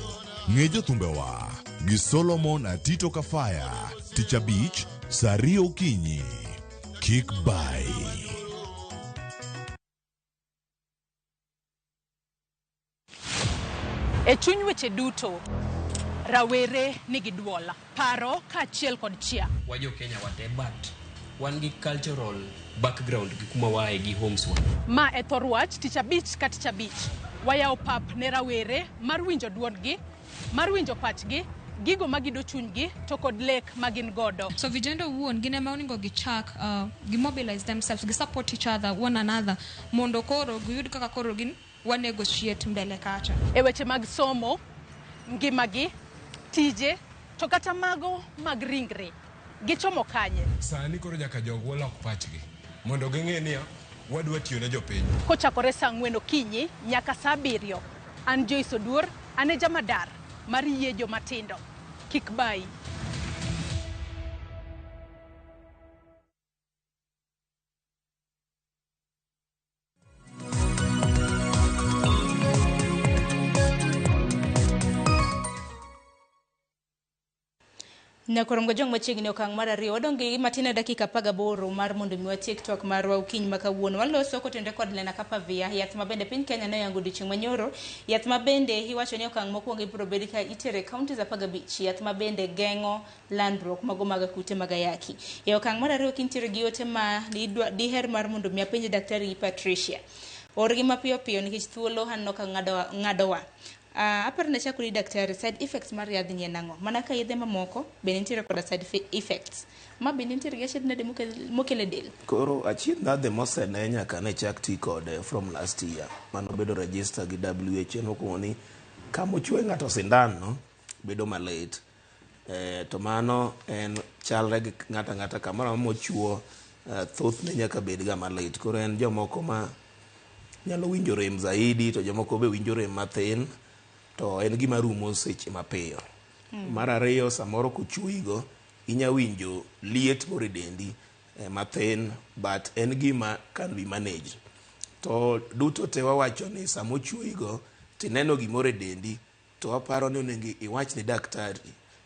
Ng'e jothumbewa gi Solomon Atito Kafaya, tich abich, saa 2 okinyi. Kik bai. E chuny weche duto, rawere nigi duol, paro kaachiel kod chia. Wajo Kenya wate, but wan gi cultural background gi kuma waaye gi homes wa. Ma e thor wach tich abich ka tich abich. Wayawo pap ne rawere mar winjo duondgi, mar winjo pachgi, Gigo magido chunygi to kod lek ma gin godo. So vijana owuon gin ema onego gichak gi mobilize themselves, gi support each other, one another, mondo koro giyud kaka koro gin wa negotiate mbele kacha. E weche mag somo, ngimagi, tije, to kata mago mag ringre, gichomo kanye? Sani koro nyaka jogwa lok pachgi mondo ging'e niya wadwa tiyo ne jopiny. Kochakore saa ang'wen okinyi nyaka saa abiriyo, an Joyce Oduor, an e jamadar mar yie jomatindo. Kik bayi. Nyakorongo jong machiegni okang' mar ariyo wadong' gi matin e dakika 18 mar mondo mi watiek twak marwa okinyi ma kawuono. Waloso kotenore kod Lenacapavir, yath ma bende piny Kenya ne oyango odiochieng' manyoro, yath ma bende iwacho ni okang' mokwongo ibiro bed ka itere e counties 15, yath ma bende geng'o landruok mago mag kute mag ayaki. E okang' mar ariyo kintiere gi ote ma diher mar mondo mi apenj Daktari Patricia. Orgi mapiyo piyo nikech thuolo aneno ka ng'adowa. Aparo ni achako ni daktari, side effects mar yadhni en ang'o? Mana ka yedhe mamoko bende nitiere koda side effects. Ma bende nitiere gi achiedh nade mokelo e del? Koro achiedh nade mosene nyaka ne chak ti kode from last year. Mano bedo register gi WHO mokwongo ni kama ochwe ng'ato sindan no bedo malit. To mano en chalre gi ng'ato ang'ata kamoro amora mochuo thothne nyaka bed ga malit. Koro en jomoko ma nyalo winjo rem zaidi to jomoko be winjo rem mathin. To en gima rumo seche mapiyo. Mar ariyo, samoro kochuoyigo, inya winjo liet moro e dendi mathin, but en gima can be managed. To duto te wawacho ni sama ochuoyigo, tineno gimoro e dendi, to waparo ni onego iwach ne daktari,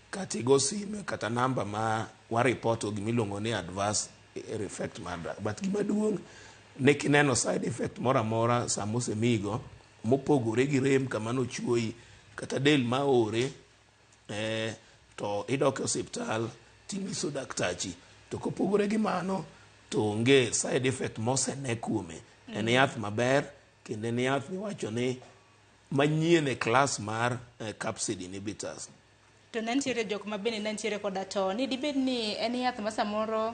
kata igo sime, kata namba ma wa report gimiluongo ni adverse effect mar drug. But gima duong' ne kineno side effect moro amora sama osemiyigo, mopogore gi rem kama nochuoyi, kata del maore, to idok e osiptal tinyiso daktachi. To kopogore gi mano, to onge side effect mosene kuome. En yath maber, kendo en yath miwacho ni manyien e class mar capsid inhibitors. To ne nitiere jok ma bende ne nitiere koda to ni dibed ni en yath ma samoro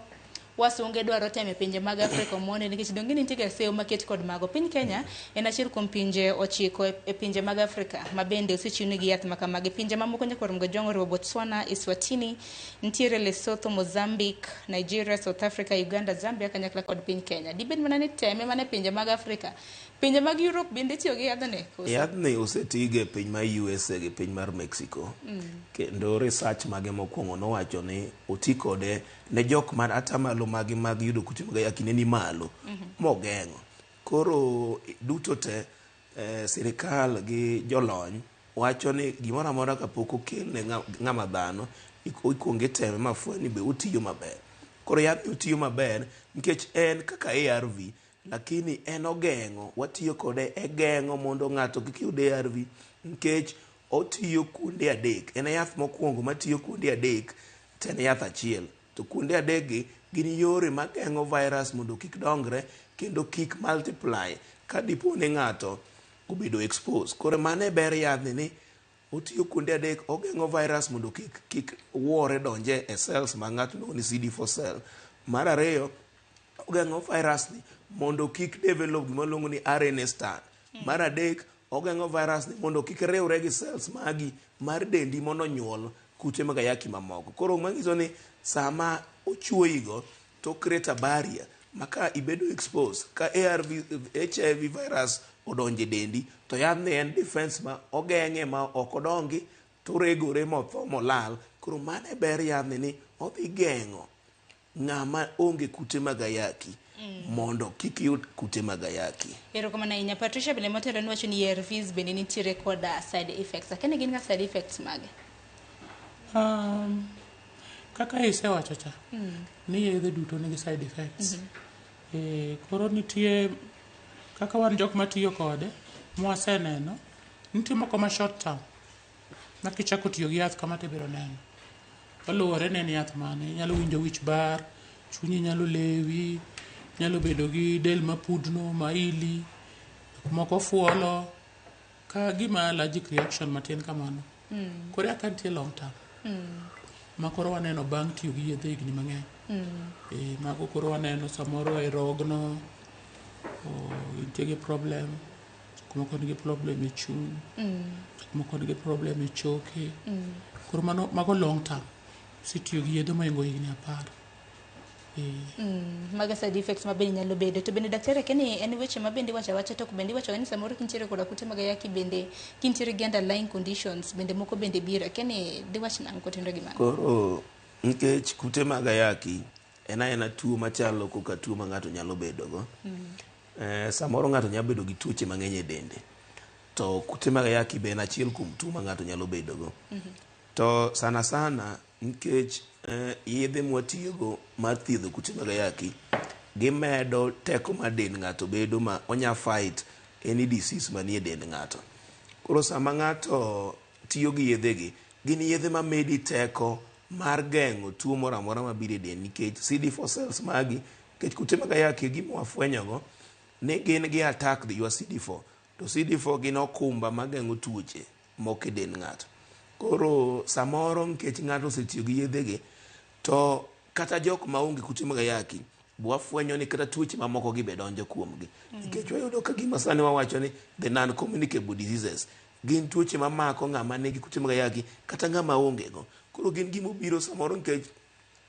wasunge dwaro temo e pinje mag Afrika omone nikech donge nitie ga seyo maket kod mago. Piny Kenya en achiel kuom pinje 9 e pinje mag Afrika ma bende osechiwnegi yath ma kamagi. Pinje mamoko nyaka Ramogi Ojwang' oriwo Botswana, Eswatini, nitiere Lesotho, Mozambique, Nigeria, South Africa, Uganda, Zambia kanyakla kod piny Kenya. Dibed mana ni teme mana e pinje mag Afrika. Pinje mag Europe bende itiyo gi yadhni? Yadhni osetige e piny mar USA gi piny mar Mexico. Kendo research mage mokwongo nowacho ni oti kode ne jok man atamalo magi mag yudo kute mag ayaki ne ni malo mogeng'o. Koro duto te sirikal gi jolony wacho ni gimoro amora kapok okel ne ng'ama dhano ikuongo iteme mafweny ni be otiyo maber. Koro yadhni otiyo maber nikech en kaka ARV, lakini en ogeng'o, watiyo kode e geng'o mondo ng'ato kik yud ARV nikech otiyo kuonde adek. En e yath mokwongo matiyo kuonde adek to en yath achiel. To kuonde adek gi gin yore mageng'o virus mondo kik dongre kendo kik multiply ka dipo ni ng'ato obedo exposed. Koro mano e ber yadhni ni otiyo kuonde adek, ogeng'o virus mondo kik wuore donje e cells ma ng'ato luongo ni CD4 cell. Mar ariyo, ogeng'o virus ni mondo kik develop gima luongo ni RNA strand. Mar adek, ogeng'o virus ni mondo kik riwre gi cells magi mar dendi mondo onyuol kute mag ayaki mamoko. Koro manyiso ni sama ochuoyigo to create a barrier ma ka ibedo exposed ka ARV, HIV virus odonjo e dendi to yadhni en defense ma ogeng'e ma ok odongi to oregore motho molal. Koro mano e ber yadhni ni odhi geng'o ng'ama onge kute mag ayaki mondo kik yud kute mag ayaki. Erokamano ahinya. Patricia bende motelo niwacho ni ARVs bende nitiere koda side effects. Akia ni gin ga side effects mage? Kaka isewacho cha ni yedhe duto nigi side effects. Koro nitie kaka wan jok matiyo kode mwaseneno nitie moko ma short term ma kichako tiyo gi yath kama tibiro neno. Kaluwore ni en yath mane, inyalo winjo wich bar, chunyi nyalo lewi, inyalo bedo gi del mapudno, maili, moko fuolo, ka gima allergic reaction matin kamano. Koro yath ka nitie long term. Ma koro waneno bang' tiyo gi yedhe higni mang'eny. E, mago koro waneno samoro e rogno, intie gi problem, jok moko nigi problem e chuny, jok moko nigi problem e choke. Koro mano, mago long term. Sitiyo gi yedhe mohingo higni 10. E, Mago side effects ma bende nyalo bedo. To bende daktari akia ni en weche ma bende iwacho awacha, to ok bende iwacho ni samoro kintiere koda kute mag ayaki, bende kintiere gi underlying conditions bende moko bende biro. Akia ni diwach nang'o kotenore gi mano? Koro nikech kute mag ayaki en aena tuo machalo kaka tuo ma ng'ato nyalo bedogo. Samoro ng'ato nyalo bedo gi tuoche mang'eny e dende, to kute mag ayaki be en achiel kuom tuo ma ng'ato nyalo bedogo. To sana sana nikech yedhe mwatiyogo mar thiedho kute mag ayaki gimedo teko mar dend ng'ato bedo ma onya fight any disease manie dend ng'ato. Koro sama ng'ato tiyo gi yedhe gi, gin yedhe mamedi teko mar geng'o tuo moro amora mabiro e del, nikech CD4 cells magi, nikech kute mag ayaki gima wafwenyogo ni gin gi attack your CD4, to CD4 gin okumba mageng'o tuoche moko e dend ng'ato. Koro samoro nikech ng'ato osetiyo gi yedhe gi, to kata jok maonge kute mag ayaki wafwenyo ni kata tuoche mamoko gi be donjo kuomgi, nikech wayudo ka gima sani wawacho ni the non communicable diseases gin tuoche mamako ng'ama nigi kute mag ayaki kata ng'ama onge go. Koro gin gimobiro samoro nikech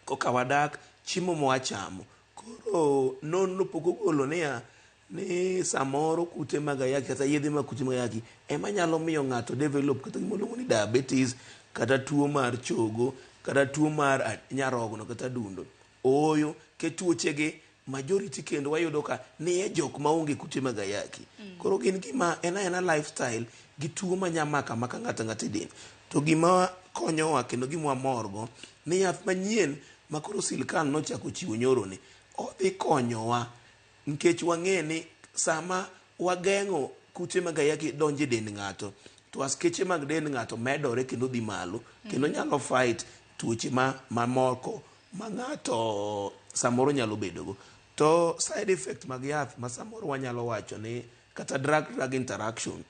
koka wadak, chiemo mwachamo. Koro nonro pok ogolo niya ni samoro kute mag ayaki kata yedhe mag kute mag ayaki ema nyalo miyo ng'ato develop kata gima iluongo ni diabetes, kata tuo mar chogo, kata tuo mar nyarogno, kata adundo. Ooyo, ke tuoche gi majority kendo wayudo ka nie jok maonge kute mag ayaki. Koro gin gima en aena lifestyle gi tuo manya mako amaka ng'ato ang'ata e del. To gima konyowa kendo gima wamorgo ni yath manyien ma koro sirkal nochako chiwo nyoro ni odhi konyowa, nikech wang'e ni sama wageng'o kute mag ayaki donjo e dend ng'ato, to askeche mag dend ng'ato medore kendo dhi malo, kendo nyalo fight tuoche ma mamoko ma ng'ato samoro nyalo bedogo. To side effect mag yath ma samoro wanyalo wacho ni kata drug drug interaction,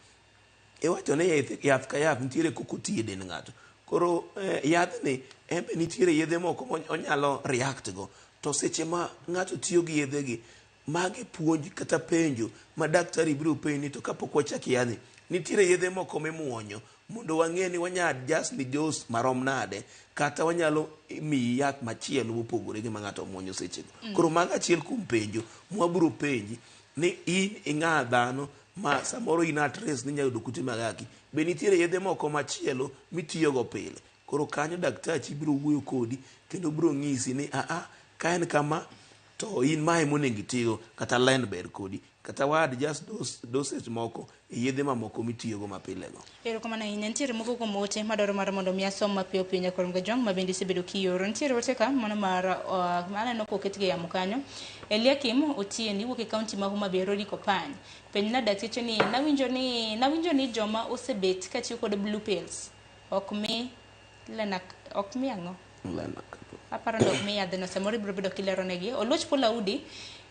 iwacho ni yath ka yath nitiere kaka otiyo e dend ng'ato. Koro yadhni en be nitiere yedhe moko onyalo react go. To seche ma ng'ato tiyo gi yedhe gi, magi puonj kata penjo ma daktari biro penji ni to kapok wachak yadhni, nitiere yedhe moko mimuonyo mondo wang'e ni wanya adjust ni dose marom nade, kata wanyalo miyi yath machielo mopogore gi ma ng'ato muonyo sechego. Koro mago achiel kuom penjo mwabiro penji ni in ing'a dhano ma samoro in at risk ni inyalo yudo kute mag ayaki, be nitiere yedhe moko machielo mitiyogo pile? Koro kanyo daktachi biro wuoyo kodi kendo biro ng'isi ni aa ka en kama to in mae monego itigo, kata len ber kodi, kata wa adjust dosage moko e yedhe mamoko mitiyogo mapile go. Erokamano ahinya. Nitiere moko kuom ote madwaro mar mondo mi asom mapiyo piyo nyakor Mgajwang' ma bende isebedo kioro. Nitiere ote ka mano mar aneno koketgi e yamo kanyo. Eliakim Otieno iwuok e kaunti ma Homa Bay, Rodi Kopany. Penj na dakteche ni nawinjo ni joma osebet katiyo kod blue pills ok mi lenak ok mi ang'o? Aparo ni ok mi yadhno, samoro ibiro bedo kilero negi. Oluoch Paul Audi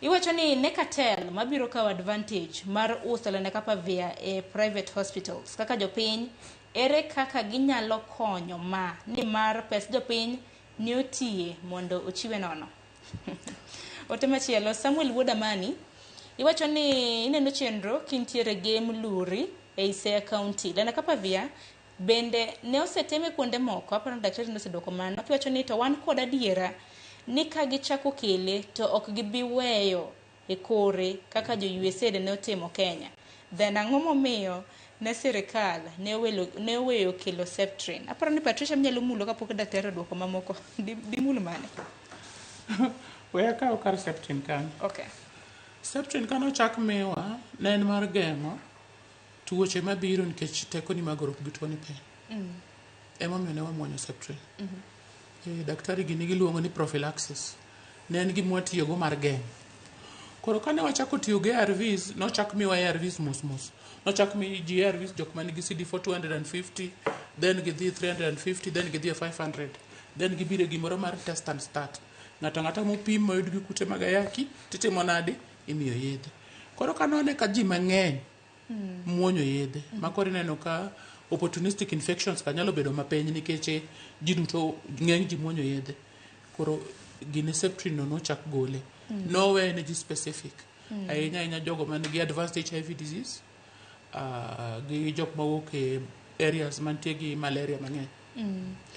iwacho ni ne cartel mabiro kawo advantage mar uso lenacapavir e private hospitals. Kaka jopiny, ere kaka ginyalo konyo ma nimar pes jopiny ne otiye mondo ochiwe nono? Ote machielo, Samuel Wuod Amani iwacho ni ineno chenro kintiere Gem Luri ei Siaya County. Lenacapavir bende ne oseteme kuonde moko, aparo ni daktari noseduoko mano. Kiwacho ni to wan kod adiera ni ka gichako kele to ok gibi weyo e kore kaka jo USAID ne otimo Kenya. Then ang'o momiyo ne sirikal ne oweyo kelo Septrin? Aparo ni Patricia minyalo mulo kapok daktari oduoko mamoko. Dimul mane? We akaw kar Septrin kanyo. Okay. Septrin kane ochak miwa ne en mar geng'o tuoche mabiro nikech tekoni mag goruok gi tuo ni piny. Emomiyo ne wamuonyo Septrin. E, daktari gini giluongo ni prophylaxis. Ne en gima watiyogo mar geng'o. Koro kane wachako tiyo gi ARVs, nochak miwa ARVs mos mos. Nochak mi ji ARVs jok man gi CD4 250, then gidhi 350, then gidhi e 500. Then gibiro e gimoro mar test and start. Ng'ato ang'ata mopim moyud gi kute mag ayaki, titimo nade? Imiyo yedhe. Koro kanone ka ji mang'eny muonyo yedhe, ma koro ineno ka Opportunistic infections ka nyalo bedo mapiny nikech eh, ji duto ng'eny ji muonyo yedhe. Koro gini Septrin no nochak gole. Nowe ne ji specific. Ahinya ahinya jogo man gi advanced HIV disease gi jok mawuok e areas mantie gi malaria mang'eny.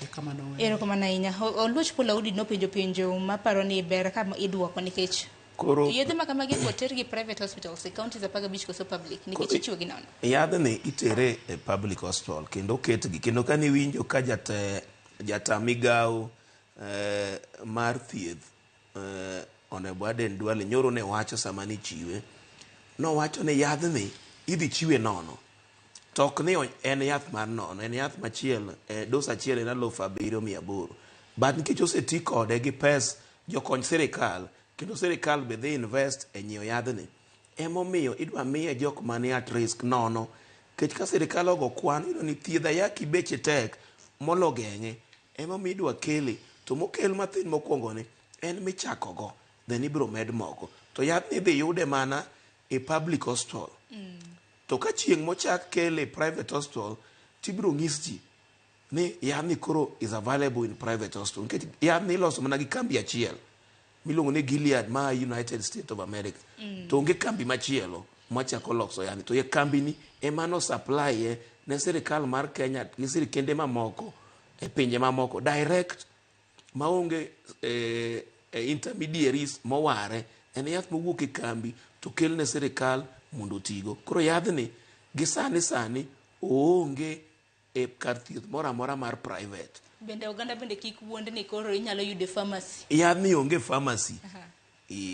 Eka mano we. Erokamano ahinya. Oluoch Paul Audi nopenjo penjo maparo ni ber ka iduoko nikech Koro yedhe ma kamagi ibo ter gi private hospitals e counties 15 koso public nikech ichiwo gi nono. Yadhni itere e public hospital kendo oketgi kendo kane iwinjo ka jate, jata migawo eh, mar thieth eh, Honorable Aden Duale nyoro ne wacho sama nichiwe, nowacho ni yadhni idhi chiwe nono to ok ni en yath mar nono, en yath machielo eh, dos achiel en 7,800 but nikech oseti kode gi pes jokony sirikal kendo sirikal be dhi invest e nyiewo yadhni emomiyo idwa miye jok mani at risk nono nikech ka sirikal ogo kwan iyudo ni thiedh ayaki beche tek molo geng'e emomiyo idwa kele to mokel mathin mokwongo ni en michako go then ibiro med moko to yadhni idhi yude mana e public hospital to ka chieng' mochak kele e private hospital tibiro nyis ji ni yadhni koro is available in private hospital nikech yadhni iloso mana gi kambi achiel miluongo ni Gilead ma United States of America to onge kambi machielo machako loso yadhni to ye kambi ni ema no supply ye ne sirikal mar Kenya gi sirikende mamoko e pinje mamoko direct maonge eh, eh, intermediaries moware en yath mowuok e kambi to kel ne sirikal mondo otigo koro yadhni gi sani sani oonge e kar thieth moro amora mar private Bende oganda bende kik wuond ni koro inyalo yude pharmacy. yadhni onge pharmacy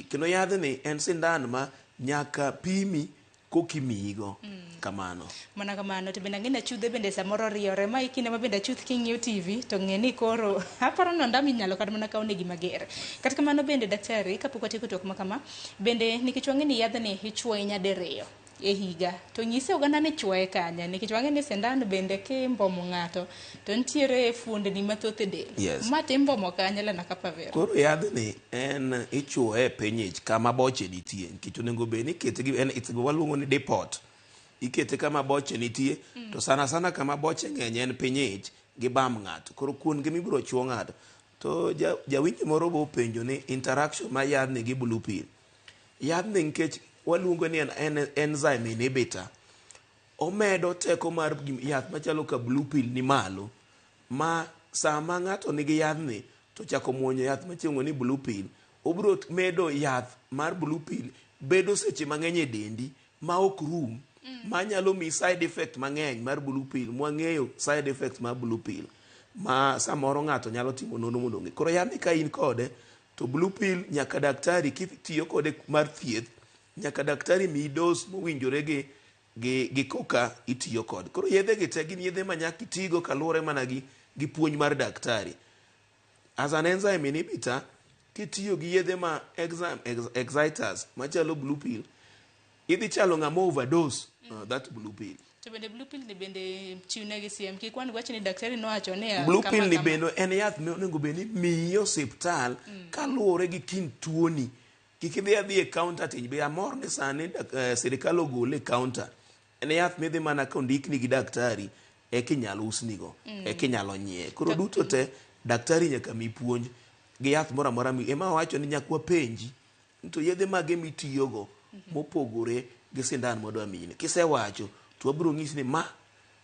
kendo yadhni en sindan ma nyaka pimi kokimiyigo kamano Mana kamano to bende ang'e ni achudhe bende samoro riore ma e kinde ma bende achuth king'iyo TV to ng'e ni koro aparo ni ondamo inyalo kata mana kaw negi mager. Kata kamano bende daktari kapok watieko twak ma kama bende nikech wang'e ni yadhni ichuoye nyadiriyo e higa to nyise oganda ni chuoye kanye nikech wang'e ni sindan bende kimbomo ng'ato to nitiere fuondni mathoth e del. Yes. Ma timbomo kanye lenacapavir. Koro yadhni en ichuoye e piny ich kama boche nitie nikech onego bed ni ikete gi en it's waluongo ni depot ikete kama boche nitie to sana sana kama boche ng'eny en piny ich gi bam ng'ato koro kuon gi mibiro chuo ng'ato to jawinjo moro bo penjo ni interaction mar yadhni gi blue pill yadhni nikech waluongo ni en enzyme inhibitor omedo teko mar yath machalo ka blue pill ni malo ma sama ng'ato nigi yadhni to chako muonyo yath machielo ni blue pill obiro medo yath mar blue pill bedo seche mang'eny e dendi ma ok rum manyalo miyi side effect mang'eny mar blue pill mwang'eyo side effect mar blue pill ma samoro ng'ato nyalo timo nonro mondo ong'e koro yadhni ka in kode to blue pill nyaka daktari kitiyo kode mar thieth nyaka daktari miyi dose mowinjore gi koka itiyo kode koro yedhe gi te gin yedhe ma nyaka itigo kaluwore mana gi puonj mar daktari as an enzyme inhibitor kitiyo gi yedhe ma enzyme exciters machalo blue pill idhi chalo ng'ama overdose that blue pill To bende blue pill ni bende chiwnegi siem kik wan wach ni daktari nowacho ni blue pill ni bende en yath monego bed ni miyi osiptal kaluwore gi kind tuoni kik idhi adhi e counter tich be amor ni sani sirikal ogole e counter en yath midhi mana kondikni gi daktari eka inyalo usnigo eka inyalo nyiewe koro duto te daktari nyaka mi puonj gi yath moro amora ema wawacho ni nyaka wapenji ni to yedhe mage mitiyogo mopogore gi sindan mwadwa miyini kisewacho to wabiro nyisi ni ma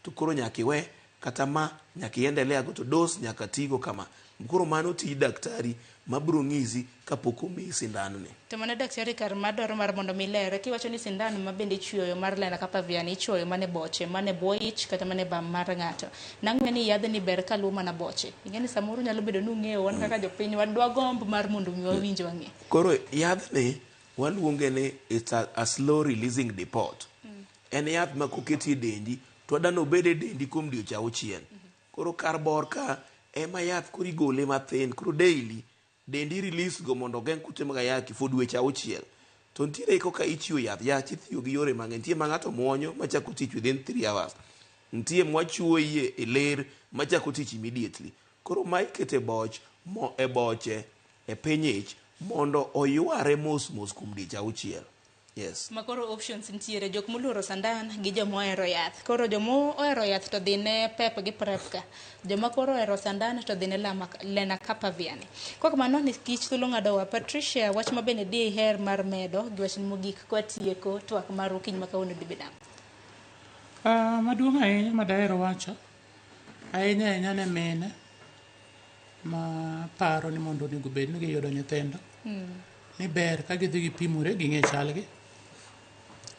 to koro nyaka iwe kata ma nyaka iendelea go to dose nyaka tigo kama koro mano tij daktari mabiro nyisi kapok omiyi sindan ni To mana daktari kar madwaro mar mondo mi ler kiwacho ni sindan ma bende ichuoyo mar lenacapavir ni ichuoyo mana e boche mana e bwo ich kata mana e bam mar ng'ato. Nang'e ni yadhni ber kaluwo mana boche. Ing'e ni samoro nyalo bedo ni ung'eyo wan kaka jopiny wadwa gomb mar mondo mi wawinj wang'e. Koro yadhni waluonge ni it's a slow releasing depot. En yath ma koketi e dendi to wadwa ni obed e dendi kuom dweche auchiel. Koro kar bor ka ema yath koro igole mathin koro daily dendi release go mondo ogeng' kute mag ayaki for dweche auchiel. To nitiere koka ichiwo yath, yath itiyo gi yore mang'eny. Nitie ma ng'ato muonyo machako tich within 3 hours. Nitie mwachuoye e ler machako tich immediately. Koro ma ikete boch, mo, e boche e piny ich mondo oyware mos mos kuom dweche auchiel. Yes. Ma koro options nitiere jok moluoro sandan gi joma ohero yath. Koro joma ohero yath to dhi ne PEP gi PrEP ka. Joma koro ohero sandan to dhi ne lenacapavir ni. Kok mano nikech thuolo ng'adowa Patricia, wach ma bende diher mar medo gi wachni mogik kwatieko twak mar okinyi ma kawuono dhi bedo ang'o? Maduong' ahinya ma dahero wacho ahinya ahinya ne mine ma paro ni mondo onego bed ni giyudo nyithindo ni ber ka gidhi gipimore ging'e chalgi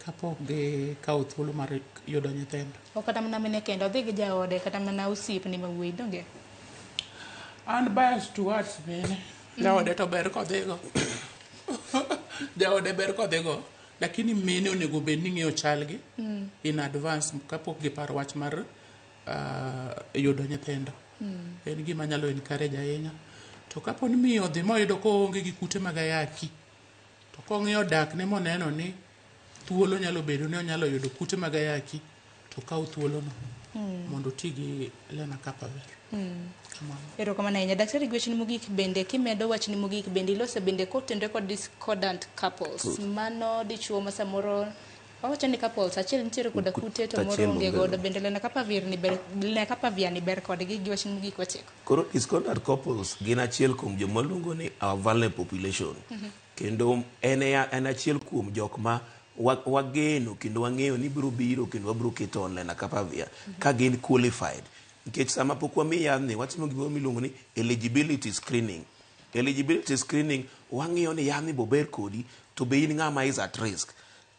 kapok gikawo thuolo mar yudo nyithindo. Ok kata mana mine kende, odhi gi jaode kata mana osiepne ma wuoyi donge? An bias towards mine. Jaode to ber kodhigo. Jaode ber kodhigo. Lakini mine onego bed ni ng'eyo chalgi in advance kapok giparo wach mar yudo nyithindo. En gima nyalo encourage ahinya. To kapo ni miyo odhi moyudo koonge gi kute mag ayaki, to kong'iyo dakne moneno ni thuolo nyalo bedo ni onyalo yudo kute mag ayaki, to kaw thuolono mondo oti gi lenacapavir. Kamano. Erokamano ahinya. Daktari, gi wachni mogik bende kimedo wachni mogik bende ilose bende kotenore kod discordant couples. Mano dichuo ma samoro wawacho ni couples achiel nitiere koda kute to moro onge godo bende lenacapavir ni ber lenacapavir ni ber kodgi gi wachni mogik watieko. Koro discordant couples gin achiel kuom joma luongo ni our vulnerable population. Kendo en achiel kuom jok ma wageno kendo wang'eyo ni biro biro kendo wabiro keto on lenacapavir ka gin qualified. Nikech sama pok wamiyi yadhni watimo gimoro miluongo ni eligibility screening. Eligibility screening wang'iyo ni yadhni bober kodi to be in ng'ama is at risk.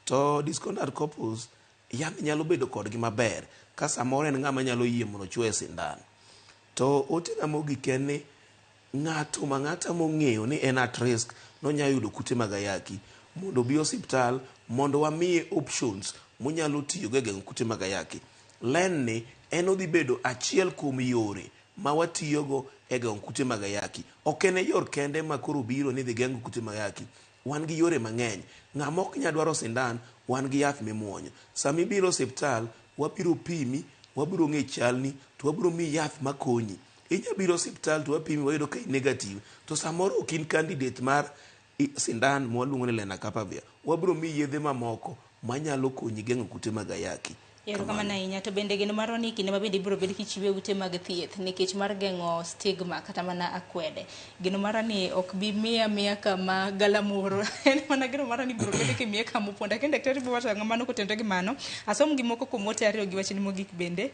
To discordant couples yadhni nyalo bedo kodgi maber ka samoro en ng'ama nyalo yie mondo ochuoye sindan. To otena mogik en ni ng'ato ma ng'ata mong'eyo ni en at risk nonyalo yudo kute mag ayaki mondo obi osiptal mondo wamiye options monyalo tiyogo e geng'o kute mag ayaki. Len ni en odhi bedo achiel kuom yore ma watiyogo e geng'o kute mag ayaki. Ok en e yor kende ma koro biro ni dhi geng'o kute mag ayaki. Wan gi yore mang'eny. Ng'ama ok nyal dwaro sindan, wan gi yath mimuonyo. Sama ibiro osiptal, wabiro pimi, wabiro ng'e chalni, to wabiro miyi yath makonyi. Inya biro osiptal to wapimi wayudo ka in negative, to samoro ok in candidate mar sindan mwaluongo ni lenacapavir. Wabiro miyi yedhe mamoko manyalo konyi geng'o kute mag ayaki. Erokamano ahinya. To bende geno marwa ni kinde ma bende ibiro bed kichiwe ute mag thieth nikech mar geng'o stigma kata mana akwede. Geno mara ni ok bi miya miya kama galamoro. En mana geno mara ni ibiro bed kimiye kama opondo. Lakini daktari biro wacho ang'o mano kotenore gi mano. Asom gi moko kuom ote ariyo gi wachni mogik bende.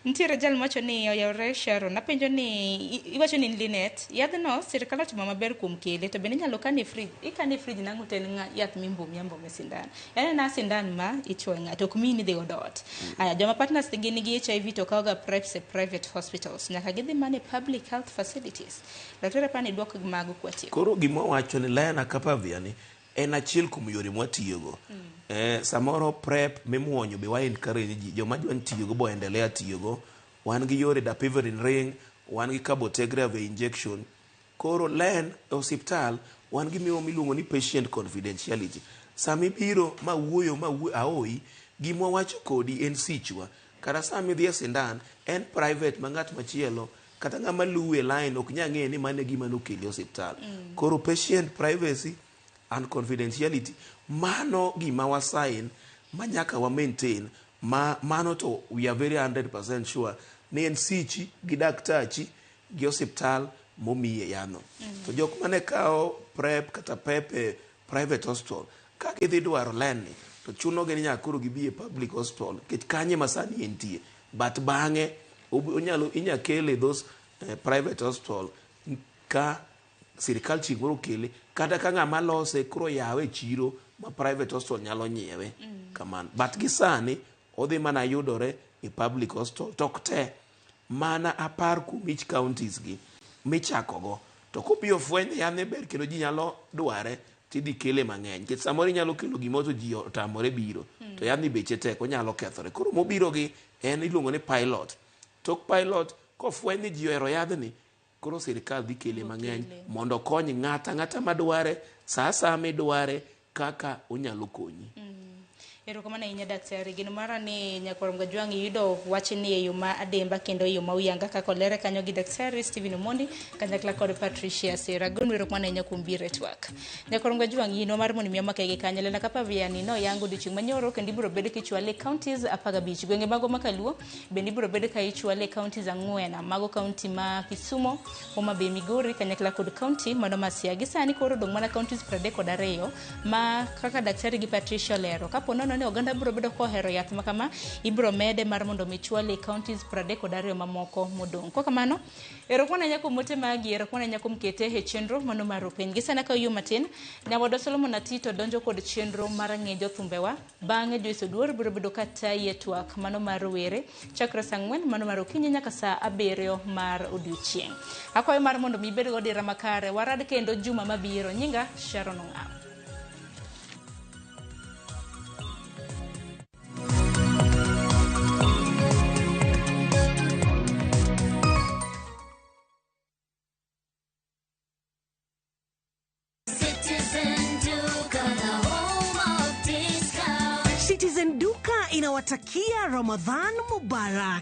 Nitiere jal mawacho ni oyawore Sharon. Apenjo ni iwacho ni in Linet. Yadhno sirkal otimo maber kuom kele to bende inyalo kane e fridge. Ikane e fridge nang'o to en yath mimbomie amboma e sindan. En ena sindan ma ichuoyo ng'ato ok miyi ni idhi godo ot. Aya, joma partners gin gi HIV to kawoga PrEPs e private hospitals. Nyaka gidhi mana e public health facilities. Daktari apani duok mago kwatieko. Koro gima wacho ni lenacapavir ni en achiel kuom yore mwatiyogo. Samoro PrEP mimuonyo be wa encourage ji joma dwa tiyogo bo endelea tiyogo. Wan gi yore dapivirine ring, wan gi cabotegravir injection. Koro len e osiptal wan gi gimoro miluongo ni patient confidentiality. Sama ibiro ma wuoyo ma aoyi, gima wawacho kodi en sichwa. Kata sama idhi e sindan, en private ma ng'at machielo kata ng'ama luwi e line ok nyal ng'eyo ni mano e gima nokeli e osiptal. Koro patient privacy and confidentiality, mano gima wa sign ma nyaka wa maintain ma mano to we are very 100% sure ni en sichi gi daktachi gi osiptal momiye yadhno. To jok mane kawo PrEP kata PEP e private hospital, ka gidhi dwaro len ni to chunogi ni nyaka koro gibi e public hospital nikech kanyo ema sani entie. But bang'e onyalo inya kele those private hospital ka sirikal chieng' moro okele kata ka ng'ama lose koro yawe e chiro ma private hospital nyalo nyiewe. Kamano. But gi sani odhi mana yudore e public hospital to ok te mana 10 kuom each counties gi michako go. To kobiyo fweny ni yadhni ber kendo ji nyalo dware tidhi kele mang'eny. Nikech samoro inyalo kelo gimoro to ji otamore biro. To yadhni beche tek onyalo kethore. Koro mobiro gi en iluongo ni pilot. Tok pilot kofweny ni ji ohero yadhni koro sirikal dhi kele mang'eny mondo okony ng'ata ang'ata madware sa asaya midware kaka onyalo konyi. Erokamano ahinya daktari. Geno mara ni nyakwar Mgajwang' iyudo wachni e yo ma adimba kendo e yo ma uyanga kaka olere kanyo gi daktari Stephen Omondi kanyakla kod Patricia Sera. Agonu erokamano ahinya kuom biro e twak. Nyakwar Mgajwang' yinwa mar mondo mi omake gi kanyo. Lenacapavir ni noyango odiochieng' manyoro kendo ibiro bed kichwale e counties 15. Gwenge magwa ma Kaluo bende ibiro bed ka ichwale e counties 4. Mago county ma Kisumo, Homa Bay, Migori kanyakla kod county mano ma Siaya. Gi sani koro odong' mana counties 32 ma kaka daktari gi Patricia olero. Kapo nono ni oganda biro bedo kohero yath ma kama, ibiro mede mar mondo mi chwale e counties 32 mamoko modong'. Kok kamano, erokamano ahinya kuom ote magi, erokamano ahinya kuom kete e chenro mano mar penj. Gi sani ka yo matin, nyawadwa Solomon Atito donjo kod chenro mar ng'e jothumbewa. Bang'e Joyce Oduor biro bedo ka tayi e twak mano mar rowere chakre saa 4 mano mar okinyi nyaka saa 7 mar odiochieng'. Akwayo mar mondo mi ibed godira makare. Warad kendo juma mabiro. Nyinga Sharon Ong'awo. Citizen Duka inawatakia Ramadhan Mubarak.